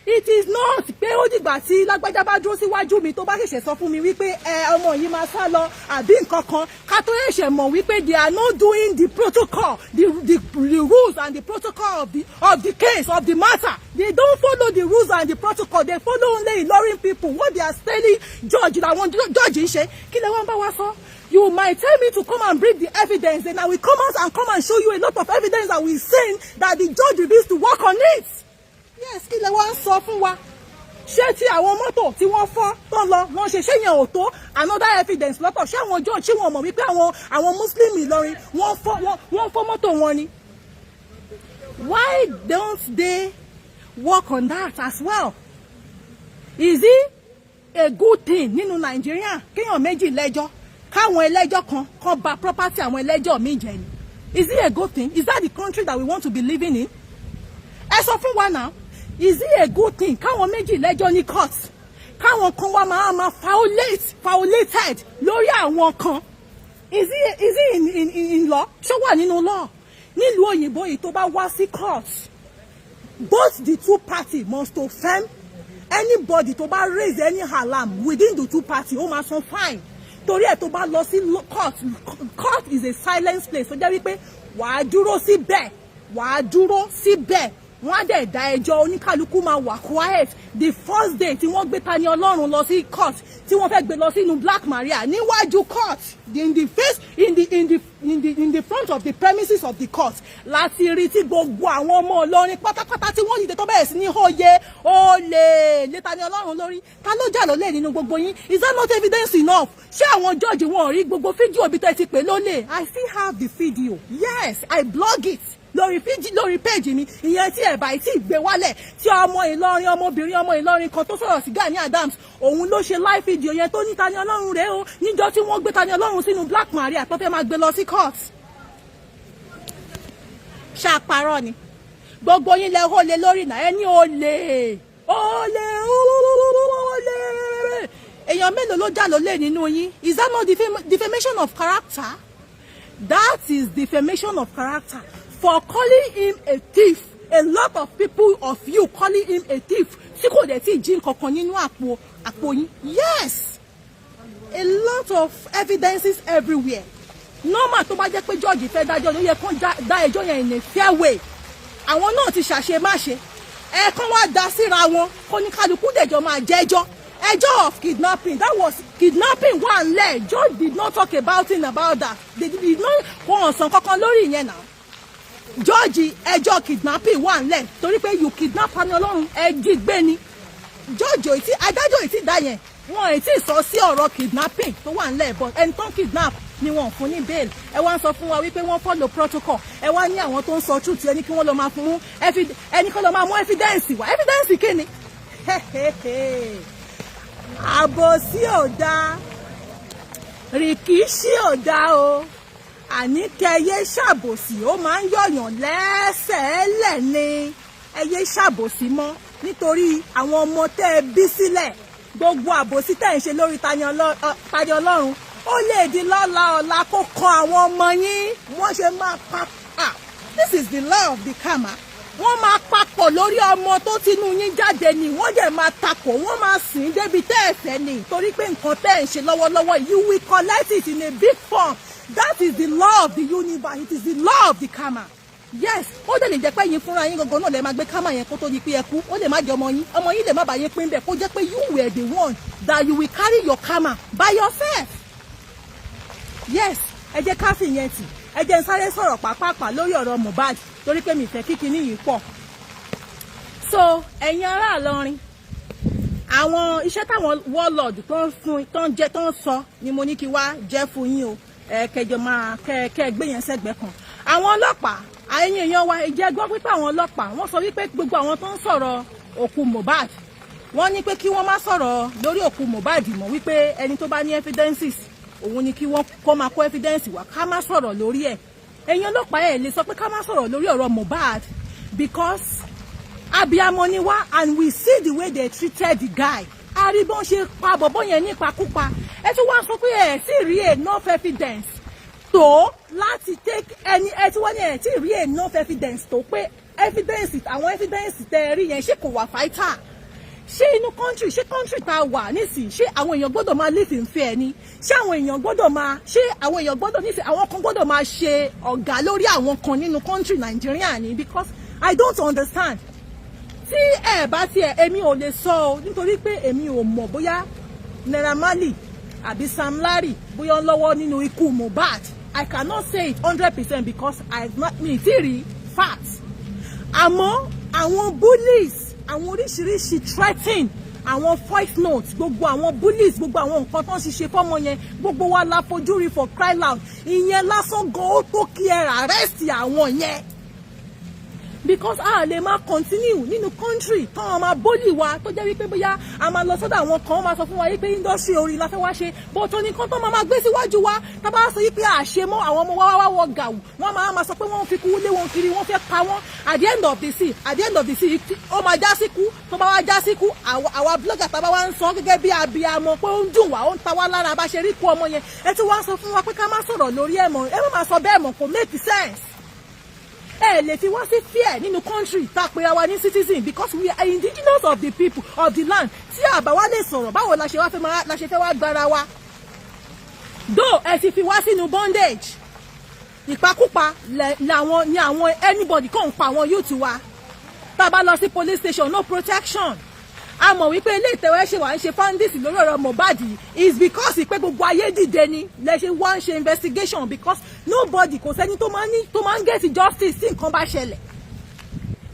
It is not pé ó dìgbà tí lágbájá bá dúró síwájú mi, tó bá ṣẹ̀ṣẹ̀ sọ fún mi wípé ẹ ọmọ yìí máa sá lọ àbí nǹkan kan, ká tó ṣẹ̀ṣẹ̀ mọ̀ wípé they are not doing the protocol, the rules and the protocol of the case, of the matter. They don't follow the rules and the protocol. They follow only Ilorin people. What they are telling judge làwọn judge ń ṣe. Kí lè wọ́n bá wa sọ? You might tell me to come and bring the evidence, then I will come out and come and show you a lot of evidence that we seen that the judge refused to work on it. Yes, kí lẹ wá ń sọ fún wa? Ṣé tí àwọn mọ́tò tí wọ́n fọ́ tó lọ wọ́n ṣe, ṣé yẹn ò tó another evidence lọ́tọ̀? Ṣé àwọn judge, ṣé wọn mọ̀ wípé àwọn Muslim Ìlọrin, wọ́n fọ́ mọ́tò wọn ni? Why don't they work on that as well? Is it a good thing nínú Nàìjíríà kéèyàn méjì lẹ́jọ́, káwọn ẹlẹ́jọ́ kan kan bà property àwọn ẹlẹ́jọ́ míì jẹ́ ni? Is it a good thing? Is that the country that we want to be living in? Ẹ sọ fún wa now. Is it a good thing káwọn méjì lẹ́jọ́ ní court, káwọn kan wá máa violated lórí àwọn kan? Is it in law? Ṣó wà nínú law nílùú òyìnbó yìí? Tó bá wá sí court, both the two parties must to firm. Anybody tó bá raise any alarm within the two parties, ó máa san fine. Torí ẹ̀, tó bá lọ sí court, court is a silent place tó jẹ́ wípé wàá dúró síbẹ̀, wàá dúró síbẹ̀, wọ́n á dẹ̀ dá ẹjọ́, oníkálukú máa wà quiet. The first day tí wọ́n gbé Tani Ọlọ́run lọ sí court, tí wọ́n fẹ́ gbé lọ sínú Black Maria níwájú court, in the face in the in the in the in the front of the premises of the court, láti rí tí gbogbo àwọn ọmọ Ìlọrin pátápátá tí wọ́n dìde, tó bẹ̀rẹ̀ sí ní hóye olè lé Tani Ọlọ́run lórí. Ta ló jà lólè nínú gbogbo yín? Is that not evidence enough? Ṣé àwọn judge wọn rí gbogbo fídíò bí tẹ́ ti pè lólè? I still have the video. Yes, I blog it lórí fíjì, lórí péjì mi. Ìyẹn tí ẹ̀ bá tí ì gbé wálẹ̀, tí ọmọ Ìlọrin, ọmọbìnrin ọmọ Ìlọrin kan tó sọ̀rọ̀ sí Gani Adams, òun ló ṣe live video yẹn tó ní Tani Ọlọ́run rèé o, níjọ́ tí wọ́n gbé Tani Ọlọ́run sínú Black Maria tó fẹ́ máa gbé lọ sí court. Ṣàparọ́ ni gbogbo yín lẹ hó lé lórí náà. Ẹni olè, olè, olè. Èèyàn mélòó ló jà lólè nínú yín? Is that not defamation of character? That is defamation of character for calling him a thief. A lot of people of you calling him a thief, tí kò dẹ̀ tí ì jí nǹkankan nínú àpò yín. Yes, a lot of evidences everywhere. Normal, tó bá jẹ́ pé judge fẹ́ dájọ́, ló yẹ kó dá ẹjọ́ yẹn in a fair way. Àwọn náà ti ṣàṣemáṣe, ẹ̀ẹ̀kan wá dá síra wọn, kó ní kálukú dẹ̀jọ́ máa jẹ́jọ́. Ẹjọ́ of kidnapping, that was kidnapping wà ńlẹ̀. Judge did not talk about it, about that. They did not, wọn ò sàn kankan lórí ìyẹn náà. Judge, ẹjọ́ kidnapping wà ńlẹ̀ torí pé you kidnap Tani Ọlọ́run, ẹ jí gbé ni. Judge ò tí, adájọ́ ò tí dá yẹn, wọn ò tí sọ sí ọ̀rọ̀ kidnapping tó wà ńlẹ̀, but ẹni tó ń kidnap ni wọn fún ní bail. Ẹ wá ń sọ fún wa wípé wọ́n follow protocol. Ẹ wá ní àwọn tó ń sọ truth, ẹni kí wọ́n lọ máa fún ẹni kí wọ́n lọ máa mú evidence wá. Evidence kí ni? Àbòsí ò dáa, rìkíṣí ò dáa o. Àní kẹyẹ ṣàbòsí, ó máa ń yọ̀yàn lẹ́sẹ̀ẹ́lẹ̀ ni. Ẹ yé ṣàbòsí mọ́, nítorí àwọn ọmọ tẹ́ ẹ bí sílẹ̀. Gbogbo àbòsí tẹ́ ẹ ń ṣe lórí Tani Ọlọ́run, ó lè di lọ́la ọ̀la kó kan àwọn ọmọ yín. Wọ́n ṣe máa pa ah, this is the law of the karma. Wọ́n máa papọ̀ lórí ọmọ tó tinú yín jáde ni. Wọ́n dẹ̀ máa takò, wọ́n máa sìn débi tẹ́ ẹ fẹ́ ni, torí pé nǹkan tẹ́ ẹ̀ ń ṣe lọ́wọ́lọ́wọ́, you will collect it in a big form. That is the law of the universe. It is the law of the karma. Yes, ó dẹ̀ lè jẹ́ pé yín fúnra yín gangan náà lè máa gbé karma yẹn kó tó di pé ẹ kú. Ó lè má jẹ́ ọmọ yín, ọmọ yín lè má bàa yín pín bẹ́ẹ̀, kó jẹ́ pé you were the one that you will carry your karma by yourself. Yes, ẹ jẹ́ ká fìyẹn tì. Ẹ jẹ́ n sáré sọ̀rọ̀ pàápàá lórí ọ̀rọ̀ Mohbad, torí pé mi fẹ́ kíkiní yìí pọ̀. So ẹ̀yin ará Ìlọrin, àwọn iṣẹ́ táwọn warlord tó ń fún, tó ń jẹ, tó ń sọ ni mo ní kí wá jẹ́ fún yín o. Ẹ kẹjọ máa kẹ gbé yẹn sẹ́gbẹ̀ẹ́ kan. Àwọn ọlọ́pàá, ẹ̀yin èèyàn wa, ìjẹ́ gbọ́ pípé àwọn ọlọ́pàá, wọ́n sọ wípé gbogbo àwọn tó ń sọ̀rọ̀ òkú Mohbad, wọ́n ní pé kí wọ́n má sọ̀rọ̀ lórí òkú Mohbad mọ́, wípé ẹni tó bá ní evidences, òun ni kí wọ́n kó máa kó evidence wá, ká má sọ̀rọ̀ lórí ẹ̀. Ẹ̀yin ọlọ́pàá, ẹ̀ lè sọ pé ká má sọ̀rọ̀ lórí ọ̀rọ̀ Mohbad, because abiyamọ ni wá and we see the way they treated the guy. A rí bọ́n ṣe pa bọ̀bọ́ yẹn nípakúpa. Ẹ tún wá sọ pé ẹ sì rí enough evidence tó láti take ẹni. Ẹ tí wọ́n ní ẹ tí rí enough evidence tó pé evidence, àwọn evidence tẹ ẹ rí yẹn, ṣé kò wà vital? Ṣé inú country, ṣé country tá a wà nísìnyí, ṣé àwọn èèyàn gbọ́dọ̀ máa live in fear ni? Ṣé àwọn èèyàn gbọ́dọ̀ máa, ṣé àwọn èèyàn gbọ́dọ̀ nísìnyí, àwọn kan gbọ́dọ̀ máa ṣe ọ̀gá lórí àwọn kan nínú country Nàìjíríà ni? Because I don't understand. Tí ẹ bá tiẹ̀, èmi ò lè sọ o, nítorí pé èmi ò mọ̀ bóyá Naira Marley àbí Sam Larry, bóyá ń lọ́wọ́ nínú ikú Mohbad. I cannot say it 100% because I not, mi ti rí facts. Àmọ́ àwọn bullies, àwọn oríṣiríṣi threatening Àwọn voice notes, gbogbo àwọn bullies, gbogbo àwọn nǹkan tó ń ṣiṣẹ́ fọ́mọ yẹn, gbogbo wa la fojú rí, for cry loud. Ìyẹn lásán gan ó tó kí ẹ arrest àwọn yẹn, because a lè máa continue nínú country táwọn máa bully wa, tó jẹ́ wípé bóyá a máa lọ sọ́dọ̀ àwọn kan, máa sọ fún wa wípé industry orin la fẹ́ wá ṣe, but tó ní kan tó máa máa gbé síwájú wa, tá bá sọ wípé àṣe mọ́, àwọn ọmọ wa wá wọ gàù, wọ́n máa máa sọ pé wọ́n fi kú lé wọn kiri, wọ́n fẹ́ pa wọ́n. At the end of the sea, ó máa já síkú. Tó bá wá já síkú, àwa blogger tá bá wá ń sọ gẹ́gẹ́ bí abiyamọ pé ó ń dùn wá, ó ń ta wá lára bá ṣe rí kú ọmọ yẹn, ẹ tí wọ́n sọ fún wa pé ká má sọ̀rọ̀ lórí ẹ̀ mọ́. Ẹ má máa sọ bẹ́ẹ̀ mọ́, kò make sense. Ẹ lè fi wá sí fear nínú country tá a pera wa ní citizen, because we are indigenous of the people of the land. Tí àbá wa lè sọ̀rọ̀, báwo la ṣe wá fẹ́ máa la ṣe fẹ́ wá gbára wa though? Ẹ ti fi wá sínú bondage. Ìpakúpa làwọn ní àwọn anybody kàn ń pa àwọn youth wa. Tá a bá lọ sí police station, no protection. A mọ̀ wípé ilé ìtẹ̀wé ṣe wà ń ṣe findings lórí ọ̀rọ̀ Mohbad is because pé gbogbo ayé dìde ni lẹ ṣe wá ń ṣe investigation, because nobody, kò sẹ́ni tó máa ń ní tó máa ń get justice tí nǹkan bá ṣẹlẹ̀.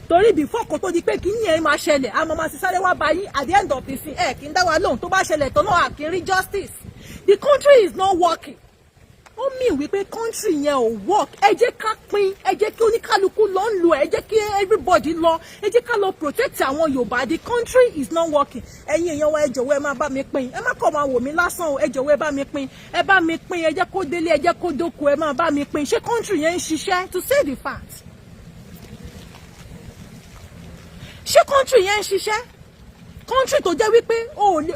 Torí before kó tó di pé kíní ẹ̀ máa ṣẹlẹ̀, a máa ti sáré wá bá yín. At the end of the scene, ẹ̀ kí ń dá wa lóhùn. Tó bá ṣẹlẹ̀ tán náà, à kí ń rí justice. The country is not working. Ó mean wípé country yẹn ò work. Ẹ jẹ́ ká pín, ẹ jẹ́ kí oníkálukú lọ ń lo ẹ jẹ́ kí everybody lọ, ẹ jẹ́ ká lọ protect àwọn Yorùbá. The country is not working. Ẹ̀yin èèyàn wa, ẹ jọ̀wọ́, ẹ máa bá mi pín. Ẹ má kàn máa wò mí lásán o. Ẹ jọ̀wọ́, ẹ bá mi pín, ẹ bá mi pín. Ẹ jẹ́ kó délé, ẹ jẹ́ kó dóko. Ẹ máa bá mi pín. Ṣé country yẹn ń ṣiṣẹ́? To say the fact, ṣé country yẹn ń ṣiṣẹ́? Country tó jẹ́ wípé o ò lè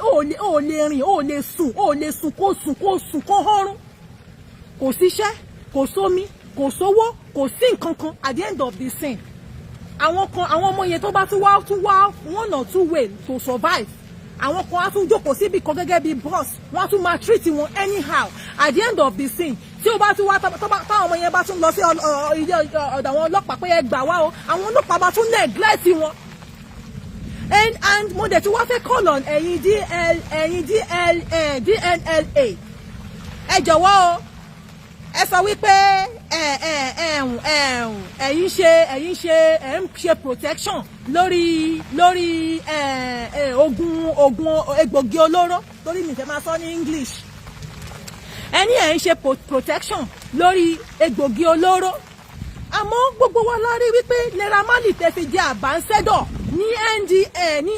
rìn, o ò lè sùn, o ò lè sùn kó sùn kó sùn kó họ́rùn. Kò síṣẹ́, kò sómi, kò sówó, kò sí nǹkan kan. At the end of the scene, àwọn kan, àwọn ọmọ yẹn tó bá tún wá one or two way to survive, àwọn kan á tún jókòó síbi kan gẹ́gẹ́ bí boss, wọ́n á tún máa treat wọn anyhow. At the end of the scene, tí ó bá tún wá, táwọn ọmọ yẹn bá tún lọ sí ilé ọ̀dọ̀ àwọn ọlọ́pàá pé ẹ gbà wá o, àwọn ọlọ́pàá bá tún neglect wọn. And mo dẹ̀ tún wá fẹ́ call on ẹ̀yin DL, ẹ̀yin DL, DNLA, ẹ jọ̀wọ́ o. Ẹ sọ wípé ẹ ẹ ẹ̀hún ẹ̀hún ẹ̀yin ṣe ẹ̀ ń ṣe protection lórí ẹ ẹ ogun egbògi olóró, torí mi fẹ́ máa sọ ní English. Ẹni ẹ̀ ń ṣe protection lórí egbògi olóró, àmọ́ gbogbo wa la rí wípé Naira Marley tẹ́ fi jẹ́ ambassador ní NDA, ní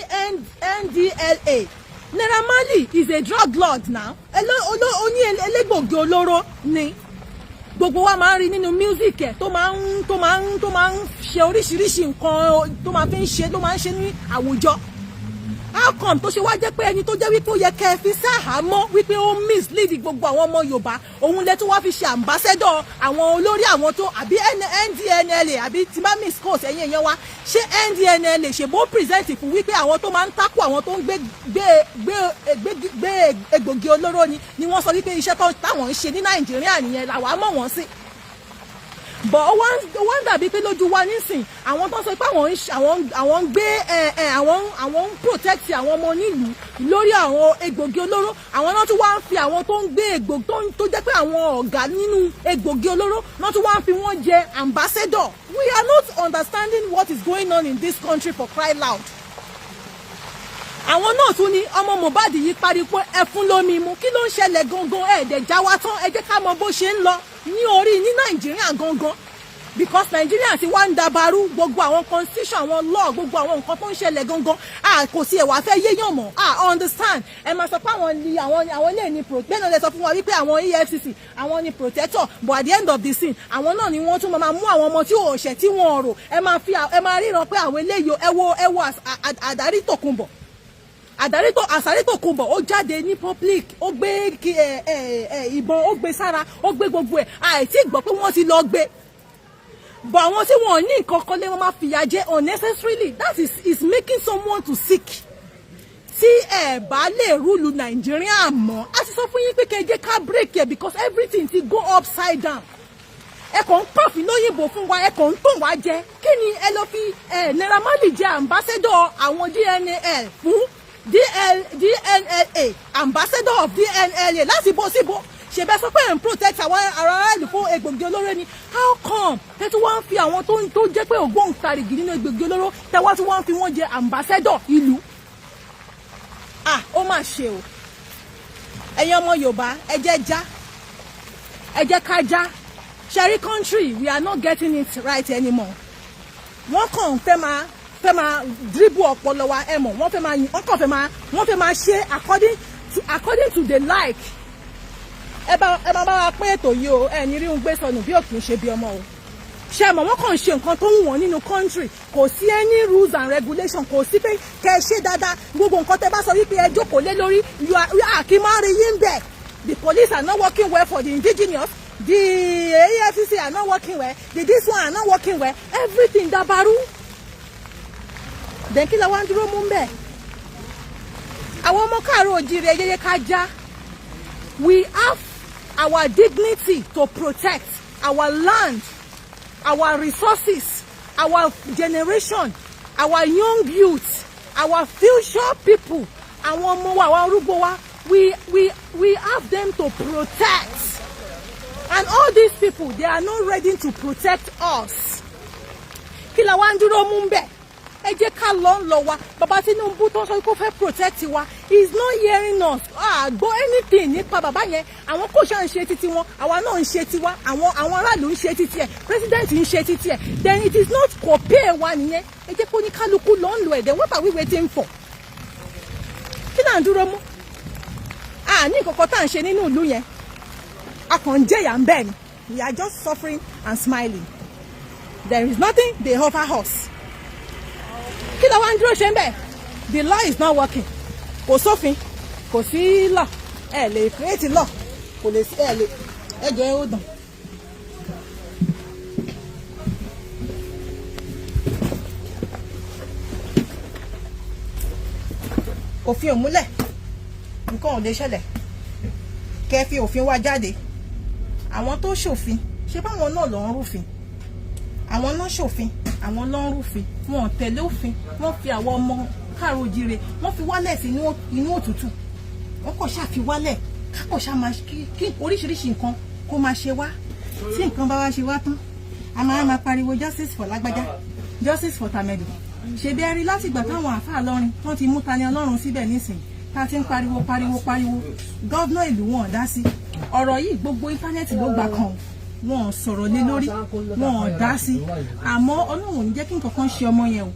NDLA. Naira Marley is a drug lord now. Oní elégbògi olóró ni. Gbogbo wa máa ń rí nínú music ẹ̀ tó máa ń ṣe oríṣiríṣi nǹkan tó máa fi ń ṣe, tó máa ń ṣe ní àwùjọ. How come tó ṣe wá jẹ́ pé ẹni tó jẹ́ wípé ó yẹ kẹ́ ẹ fi sáhàámọ́ wípé ó mislead gbogbo àwọn ọmọ Yorùbá, òun lẹ tún wá fi ṣe ambassador àwọn olórí àwọn tó àbí NDNLA, àbí tí bá misquote, ẹ̀yin èèyàn wa? Ṣé NDNLA ṣe bó present fún wípé àwọn tó máa ń tákù àwọn tó ń gbé egbògi olóró ni wọ́n sọ wípé iṣẹ́ táwọn ń ṣe ní Nàìjíríà nìyẹn làwa mọ̀ wọ́n sí? But ó wá ń dàbí pé lójú wa nísìn, àwọn tó ń sọ pé àwọn ń gbé ẹ ẹ àwọn ń protect àwọn ọmọ onílùú lórí àwọn egbògi olóró, àwọn náà tún wá ń fi àwọn tó ń gbé egbògi, tó jẹ́ pé àwọn ọ̀gá nínú egbògi olóró náà tún wá ń fi wọ́n jẹ ambassador. We are not understanding what is going on in this country, for cry loud. Àwọn náà tún ní ọmọ Mohbad yìí pariwo ẹ fún lómi mu. Kí ló ń ṣẹlẹ̀ gangan? Ẹ̀ dẹ̀ já wa tán. Ẹ jẹ́ ká mọ bó ṣe ń lọ ní orí ní Nàìjíríà gangan, because Nàìjíríà ti wá ń dabarú. Gbogbo àwọn constitution, àwọn law, gbogbo àwọn nǹkan tó ń ṣẹlẹ̀ gangan, a kò sí ẹ̀wà fẹ́ yéèyàn mọ̀. A understand. Ẹ máa sọ pé àwọn ní àwọn ilé ní pro bẹ́ẹ̀ náà lè sọ fún wa wípé àwọn EFCC, àwọn ní protector, but at the end of the scene, àwọn náà ni wọ́n tún máa mú àwọn ọmọ tí ò ṣẹ̀, tí wọ́n rò. Ẹ máa fi ẹ máa ríran pé àwọn eléyìí, ẹ wo Àdárí Tòkunbọ̀, àdárí tó Àsáré Tòkunbọ̀, ó jáde ní public, ó gbé ẹ ẹ ẹ ìbọn, ó gbé sára, ó gbé gbogbo ẹ. Àìtí gbọ́ pé wọ́n ti lọ gbé but àwọn tí wọn ò ní nǹkan kan lé wọn máa fìyà jẹ unnecessarily. That is making someone to sick. Tí ẹ bá lè rule Nàìjíríà mọ́, a ti sọ fún yín pé kẹ́ ẹ jẹ́ ká break ẹ̀, because everything ti go upside down. Ẹ kàn ń pàfin lóyìnbó fún wa, ẹ kàn ń tàn wá jẹ. Kí ni ẹ lọ fi ẹ Naira Marley jẹ ambassador àwọn DNL fún DNLA, ambassador of DNLA láti bó síbó? Ṣèbẹ́ sọ pé ẹ̀ ń protect àwọn aráàlú fún egbògi olóró ni. How come tẹ́ tí wọ́n ń fi àwọn tó jẹ́ pé ògbóǹtarìgì nínú egbògi olóró, tẹ́ wá tí wọ́n ń fi wọ́n jẹ ambassador ìlú? Ah, ó mà ṣe o. Ẹ̀yin ọmọ Yorùbá, ẹ jẹ́ já, ẹ jẹ́ ká já. Ṣé ẹ rí country, we are not getting it right anymore. Wọ́n kàn fẹ́ máa dribble ọpọlọ wa. Ẹ mọ̀, wọ́n fẹ́ máa, wọ́n kàn fẹ́ máa, wọ́n fẹ́ máa ṣe according to the like. Ẹ bá wa pín ètò yìí o. Ẹ ní rí un gbé sọnù bí òkè ń ṣe bí ọmọ o. Ṣe mọ̀, wọ́n kàn ń ṣe nǹkan tó ń wọ̀n nínú country. Kò sí any rules and regulation, kò sí pé kẹ́ ẹ ṣe dáadáa. Gbogbo nǹkan tẹ́ bá sọ wípé ẹ jókòó lé lórí, you are kí máa rí yín bẹ̀. The police are not working well for the indigenous, the EFCC are not working well, the this one are not working well, everything dabaru. Then kí la wá ń dúró mú bẹ́ẹ̀? Àwọn ọmọ káàárọ̀ oòjíire, yẹyẹ ká já. We have our dignity to protect, our land, our resources, our generation, our young youth, our future people, àwọn ọmọ wa, àwọn arúgbó wa. We have them to protect, and all these people, they are not ready to protect us. Kí la wá ń dúró mú bẹ́ẹ̀? Ẹ jẹ́ ká lọ ń lọ wa. Bàbá Tinubu tó ń sọ pé ó fẹ́ protect wa he is not hearing us. Àgbọ́ anything nípa bàbá yẹn. Àwọn kò ṣáà ń ṣe títí wọn, àwa náà ń ṣe tiwa, àwọn aráàlú ń ṣe títí ẹ̀, president ń ṣe títí ẹ̀. Then it is not, kò pay wa nìyẹn. Ẹ jẹ́ kó ní kálukú lọ ń lọ ẹ̀. Then what are we waiting for? Kí là ń dúró mú? A ní nǹkan kan tá à ń ṣe nínú ìlú yẹn, a kàn ń jẹ̀yà ń bẹ́ẹ̀ ni. We are just suffering and smiling. There is nothing they offer us. Kí ló wá ń dúró ṣe ń bẹ̀? The law is not working. Kò sófin, kò sí law. Ẹ lè create law, kò lè sí, ẹ lè. Ẹ jẹ́ ó dàn. Òfin ò múlẹ̀, nǹkan ò lè ṣẹlẹ̀. Kẹ́ fi òfin wá jáde. Àwọn tó ṣòfin, ṣé báwọn náà lọ ń rúfin? Àwọn náà ṣòfin, àwọn ló ń rúfin. Wọn ò tẹ̀lé òfin. Wọ́n fi àwọn ọmọ káàró jíire, wọ́n fi wálẹ̀ sí inú òtútù. Wọ́n kàn ṣáà fi wálẹ̀ kákọ̀ ṣáà máa kí oríṣiríṣi nǹkan kó máa ṣe wá. Tí nǹkan bá wá ṣe wá tán, a máa pariwo justice for lágbájá, justice for tàmẹ̀dù. Ṣebí ẹ rí látìgbà táwọn àáfàá lọ́rin wọ́n ti mú Tani Ọlọ́run síbẹ̀ nísìnyí, tá a ti ń pariwo, pariwo, pariwo, governor ìlú wọn dá sí ọ̀rọ̀ yìí. Gbogbo internet ló gbà kan, wọn ò sọ̀rọ̀ lé lórí, wọn ò dá sí. Àmọ́ Ọlọ́run ò ní jẹ́ kí nǹkan kan ṣe ọmọ yẹn o.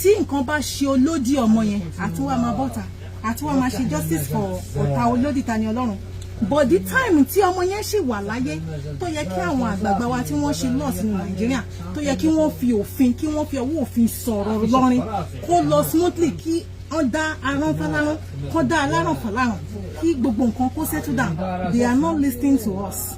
Tí nǹkan bá ṣe olódì ọmọ yẹn, àtúwà máa bọ́ta, àtúwà máa ṣe justice for ọ̀tá olódì Tani Ọlọ́run. But the time tí ọmọ yẹn ṣì wà láyé, tó yẹ kí àwọn àgbààgbà wa tí wọ́n ṣe law sínú Nàìjíríà, tó yẹ kí wọ́n fi òfin, kí wọ́n fi ọwọ́ òfin sọ̀rọ̀ lọ́rin kó lọ smoothly, kí wọ́n dá arán fálárán, kó dá aláràn fáláràn, kí gbogbo nǹkan kó settle down, they are not listening to us.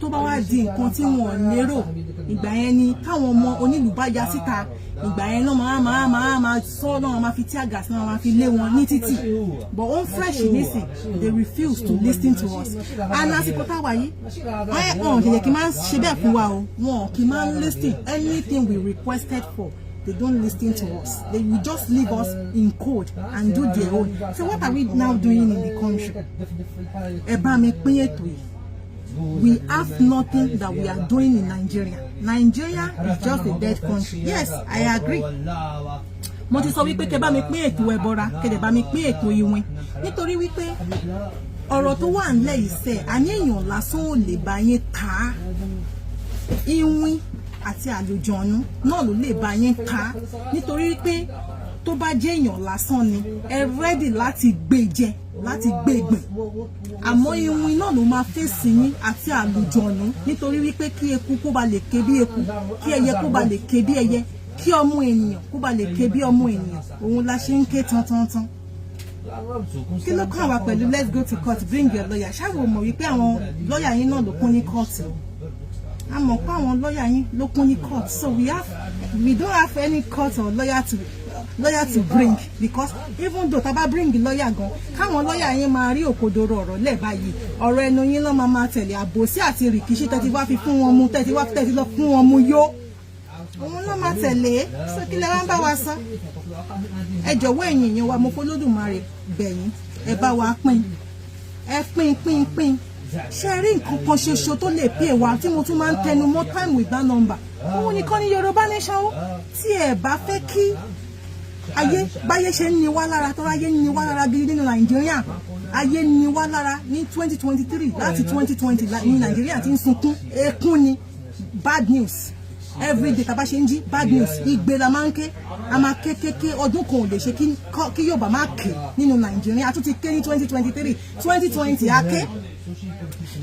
Tó bá wá di nǹkan tí wọn ò lérò, ìgbà yẹn ni káwọn ọmọ onílùú bá ya síta. Ìgbà yẹn náà máa sọ náà, máa fi tear gas náà, máa fi lé wọn ní títì. But ó ń fresh nísìn, they refuse to listen to us. And àsìkò táwa yìí, wọn kìí kí máa ń ṣe bẹ́ẹ̀ fún wa o. Wọn kì í máa ń listen. Anything we requested for, they don't listen to us. They will just leave us in cold and do their own. So what are we now doing in the country? Ẹ bá mi pín ètò yìí. We have nothing that we are doing in Nigeria. Nigeria is just a dead country. Yes, I agree. Mo ti sọ wípé kẹ́ bá mi pín ètò ẹbọra, kẹ́ dẹ̀ bá mi pín ètò ìwìn, nítorí wípé ọ̀rọ̀ tó wà ńlẹ̀ yìí sẹ́, àní èèyàn lásán ò lè bá yín ta á. Ìwìn àti àlùjọ̀nù náà ló lè bá yín ta á, nítorí pé tó bá jẹ́ èèyàn lásán ni, ẹ ready láti gbé jẹ, láti gbé gbìn. Àmọ́ iwin náà ló máa fèsì yín àti àlùjọ̀nù, nítorí wípé kí eku kó ba lè ké bí eku, kí ẹyẹ kó ba lè ké bí ẹyẹ, kí ọmọ ènìyàn kó ba lè ké bí ọmọ ènìyàn, òun la ṣe ń ké tán tán tán. Kí ló kàn wá pẹ̀lú "Let's go to court, bring your lawyer"? Ṣáà mọ̀ wípé àwọn lọ́ọ̀yà yín náà ló kún ní court? A mọ̀ pé àwọn lọ́ọ̀yà yín ló kún ní court. So we don't have any court or lawyer to bring, because even though tá bá bring lawyer gan, káwọn lawyer yín máa rí òkodoro ọ̀rọ̀ lẹ̀ báyìí, ọ̀rọ̀ ẹnu yín ló máa tẹ̀lé. Àbòsí àti rìkíṣí tẹ́tí wá fi fún wọn mu, tẹ́tí wá tẹ́tí lọ fún wọn mu yó, òun ló máa tẹ̀lé. So kí lẹ wá ń bá wa sọ? Ẹ jọ̀wọ́, ẹ̀yin èèyàn wa, mo f'Olódùmarè bẹ̀yìn, ẹ bá wa pín, ẹ pín, pín, pín. Ṣe rí nǹkan kan ṣoṣo tó lè pè wá tí mo tún máa ń tẹnu mọ́ time with that number, òun nìkan ní Yorùbá Nation ó. Tí ẹ bá fẹ́ kí Ayé báyé ṣe ń ni wá lára tó, ayé ń ni wá lára gidi nínú Nàìjíríà. Ayé ń ni wá lára ní 2023. Láti 2020 ní Nàìjíríà ti ń sunkún ẹkún ni. Bad news every day. Tá bá ṣe ń jí, bad news. Igbe la máa ń ké, a máa ké ké ké. Ọdún kan ò lè ṣe kí Yorùbá má ké nínú Nàìjíríà. A tún ti ké ní 2023. 2020 a ké,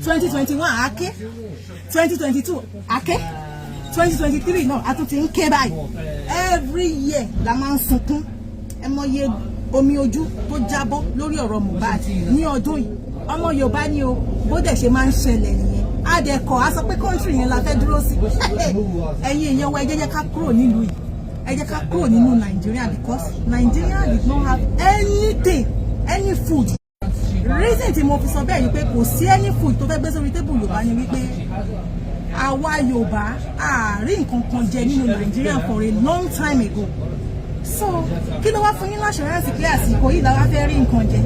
2021 a ké, 2022 a ké, 2023 náà a tún ti ń ké báyìí. Every year la máa ń sunkún. Ẹ mọye omi ojú tó jábọ́ lórí ọ̀rọ̀ Mohbad ní ọdún yìí. Ọmọ Yorùbá ni o. Bó dẹ̀ ṣe máa ń ṣẹlẹ̀ nìyẹn. A dẹ̀ kọ̀, a sọ pé country yẹn la fẹ́ dúró sí. Ẹ̀yin èèyàn wa, ẹ jẹ́ ká kúrò nílùú yìí, ẹ jẹ́ ká kúrò nínú Nàìjíríà, because Nigeria did not have anything, any food. Reason tí mo fi sọ bẹ́ẹ̀ ni pé kò sí any food tó fẹ́ gbé sórí table Yorùbá ni wípé àwa Yorùbá a rí nǹkan kan jẹ nínú Nàìjíríà for a long time ago. So kí ló wá fún yín l'assurance pé àsìkò yìí la wá fẹ́ rí nǹkan jẹ?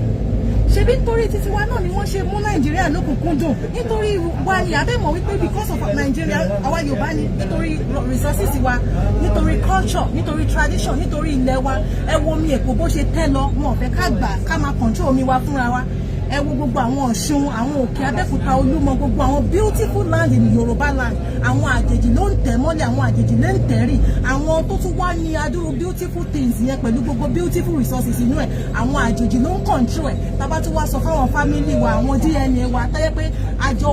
Ṣebí nítorí títí wa náà ni wọ́n ṣe mú Nàìjíríà lókùnkúndùn. Nítorí wa ni àbẹ̀mọ̀ wípé because of Nàìjíríà, àwa Yorùbá ni, nítorí resources wa, nítorí culture, nítorí tradition, nítorí ilẹ̀ wa. Ẹ wo omi Èkó bó ṣe tẹ́ lọ, wọn ò fẹ́ ká gbà ká máa control omi wa fúnra wa. Ẹ wo gbogbo àwọn Ọ̀ṣun, àwọn Òkè Abẹ́òkúta, Olúmọ, gbogbo àwọn beautiful land in Yorùbá land, àwọn àjèjì ló ń tẹ̀ mọ́lẹ̀, àwọn àjèjì ló ń tẹ̀ rì. Àwọn tó tún wá ní adúrú beautiful things yẹn pẹ̀lú gbogbo beautiful resources inú ẹ̀, àwọn àjèjì ló ń control ẹ̀. Tábà tún wá sọ fáwọn family wa, àwọn DNA wa tẹ́lẹ̀ pé àjọ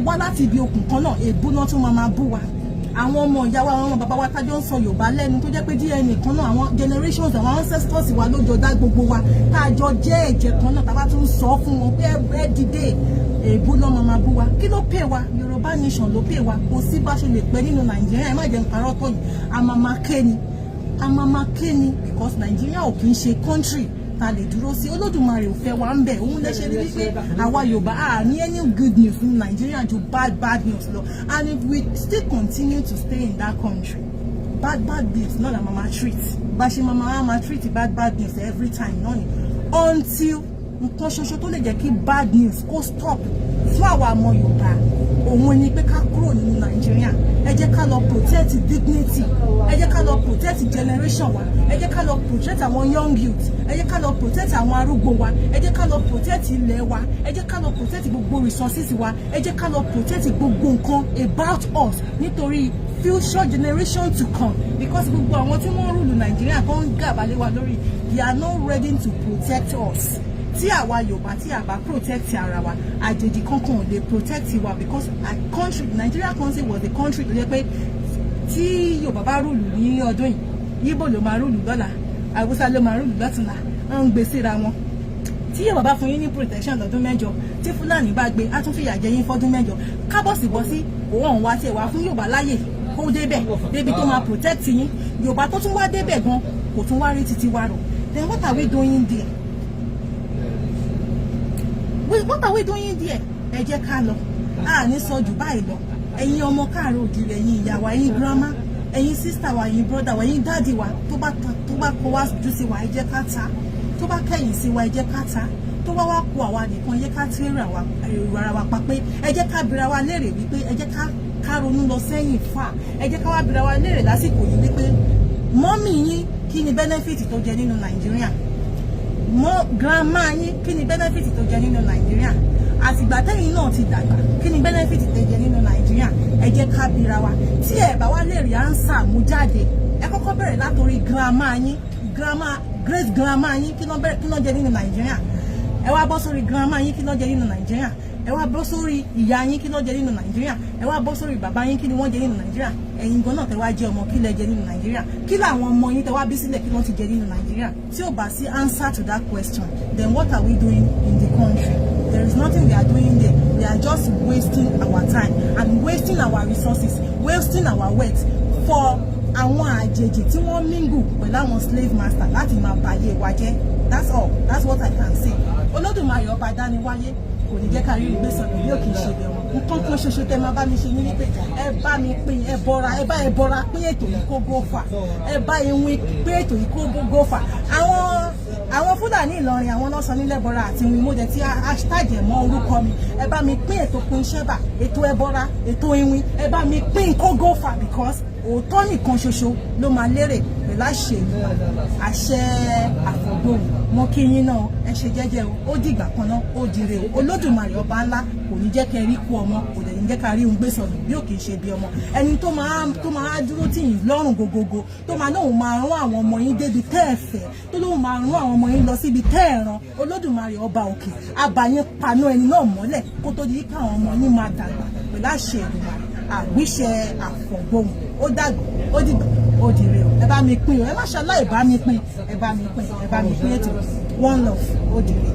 wá láti ibi okùn kan náà, èébú náà tún máa bú wa. Àwọn ọmọ ìyá wa, àwọn ọmọ bàbá wa tájọ ń sọ Yorùbá lẹ́nu, tó jẹ́ pé DNA kan náà, àwọn generations, àwọn ancestors wa ló jọ dá gbogbo wa, tá a jọ jẹ́ ẹ̀jẹ̀ kan náà, tá a bá tún sọ fún wọn pé ẹ dìde, èébú lọ́mọ máa bú wa. Kí ló pè wá? Yorùbá nation ló pè wá. Kò sí bá ṣe lè pẹ́ nínú Nàìjíríà. Ẹ má jẹ́ n parọ́ tọ̀ yìí, a máa máa ké ni, a máa máa ké ni, because Nàìjíríà ò kì í ṣe country ta lè dúró sí. Olódùmarè ò fẹ́ wa ń bẹ̀. Òun lè ṣe ní wípé àwa Yorùbá a ní any good news ní Nàìjíríà ju bad bad news lọ. And if we still continue to stay in that country, bad bad news náà la máa treat. Bá ṣe máa treat bad bad news every time náà ni, until nǹkan ṣoṣo tó lè jẹ́ kí bad news kó stop fún àwa ọmọ Yorùbá, òun ni pé ká kúrò nínú Nàìjíríà. Ẹ jẹ́ ká lọ protect dignity, ẹ jẹ́ ká lọ protect generation wa, ẹ jẹ́ ká lọ protect àwọn young youth, ẹ jẹ́ ká lọ protect àwọn arúgbó wa, ẹ jẹ́ ká lọ protect ilẹ̀ wa, ẹ jẹ́ ká lọ protect gbogbo resources wa, ẹ jẹ́ ká lọ protect gbogbo nǹkan about us nítorí future generation to come, because gbogbo àwọn tí wọ́n rule Nàìjíríà tó ń gàba lé wa lórí, they are not ready to protect us. Tí àwa Yorùbá tí a bá protect ara wa, àjèjì kankan ò lè protect wa, because a country, Nigeria country was a country tó jẹ́ pé tí Yorùbá bá rule ní ọdún yìí, Ìgbò ló máa rule lọ́la, Haúsá ló máa rule lọ́tùnla, ń gbé síra wọn. Tí Yorùbá bá fún yín ní protection lọ́dún 8, tí Fúlàní bá gbé, á tún fìyà jẹ yín fọ́dún 8. Kábọ̀sibọ́sí òun wá tiẹ̀ wá fún Yorùbá láyè kó débẹ̀ débi tó máa protect yín. Yorùbá tó tún wá débẹ̀ gan kò tún wá rí títí wá rò. Then what are we doing there? What are we doing there? Ẹ jẹ́ ká lọ. A ní sọ jù báyìí lọ. Ẹ̀yin ọmọ káàárọ̀ òjìrì, ẹ̀yin ìyá wa, ẹ̀yin grandma, ẹ̀yin sister wa, ẹ̀yin brother wa, ẹ̀yin daddy wa, tó bá kọ wá jù sí wa, ẹ jẹ́ ká ta. Tó bá kẹ̀yìn sí wa, ẹ jẹ́ ká ta. Tó bá wá kó àwa nìkan, ẹ jẹ́ ká tún èrò ara wa pa pé ẹ jẹ́ ká bira wa léèrè wípé ẹ jẹ́ ká ronú lọ sẹ́yìn fà. Ẹ jẹ́ ká wá bira wa léèrè lásìkò yìí wípé mummy yín, kí ni benefit tó jẹ nínú Nàìjíríà? Mọ́ grandma yín, kí ni benefit tó jẹ nínú Nàìjíríà? Àtìgbà tẹ́yìn náà ti dàgbà, kí ni benefit tó jẹ nínú Nàìjíríà? Ẹ jẹ́ ká bira wa. Tí ẹ bá wá lè rí answer mú jáde, ẹ kọ́kọ́ bẹ̀rẹ̀ látòrí grandma yín, grandma, great grandma yín, kí ló jẹ nínú Nàìjíríà? Ẹ wá bọ́ sórí grandma yín, kí ló jẹ nínú Nàìjíríà? Ẹ wá bọ́ sórí ìyá yín, kí ló jẹ nínú Nàìjíríà? Ẹ wá bọ́ sórí bàbá yín, kí ni wọ́n jẹ nínú Nàìjíríà? Ẹ̀yin gan náà tẹ wá jẹ́ ọmọ, kí lẹ jẹ nínú Nàìjíríà? Kí làwọn ọmọ yín tẹ wá bí sílẹ̀, kí wọ́n ti jẹ nínú Nàìjíríà? Tí ò bá sí answer to that question, then what are we doing in the country? There is nothing we are doing there. We are just wasting our time and wasting our resources, wasting our wealth for àwọn àjèjì tí wọ́n mingle pẹ̀lú àwọn slave master láti máa báyé wa jẹ́. That's all. That's what I can say. Olódùmarè ọba dániwáyé kò ní jẹ́ ká rí ìgbé sọ̀rọ̀ bí òkè ṣe bẹ̀ wọ́n. Nǹkan kan ṣoṣo tẹ́ máa bá mi ṣe ní wípé ẹ bá mi pín, ẹ bọ́ra, ẹ bá ẹ bọ́ra pín ètò yìí kó go far. Ẹ bá ìwìn pín ètò yìí kó go far. Àwọn Fúlàní Ìlọrin, àwọn lọ́sàn nílẹ̀ bọ́ra àti ìwìn mo dẹ̀ tí hashtag ẹ̀ mọ́ orúkọ mi. Ẹ bá mi pín ètò pín ṣẹ́bà, ètò ẹbọra, ètò ìwìn, ẹ bá mi pín kó go far, because òótọ́ nìkan ṣoṣo ló máa lérè pẹ̀lú. Pẹ̀lú àṣẹ Èdùmàrè, àṣẹ àfọ̀gbọ́n. Mo kí yín náà, ẹ ṣe jẹ́jẹ́ o. Ó dìgbà kan náà, ó dire o. Olódùmarè ọba ńlá kò ní jẹ́ kẹ́ rí kú ọmọ, kò dẹ̀ ní jẹ́ ká rí ohun gbé sọnù bí ò kì í ṣe bí ọmọ. Ẹni tó máa dúró tì yín lọ́rùn gogogo, tó máa náà máa rán àwọn ọmọ yín débi tẹ́ ẹ fẹ́, tó lóun máa rán àwọn ọmọ yín lọ síbi tẹ́ ẹ rán, Olódùmarè ọba òkè abayín paná ẹni náà mọ́lẹ̀ kó tó di káwọn ọmọ yín máa dàgbà, pẹ̀lú àṣẹ Èdùmàrè, àwíṣẹ àfọ̀gbọ́n. Ó dàgbà, ó dìgbà, ó dire o. Ẹ bá mi pín o, ẹ má ṣaláì bá mi pín, ẹ bá mi pín, ẹ bá mi pín ètò. One love, ó dire.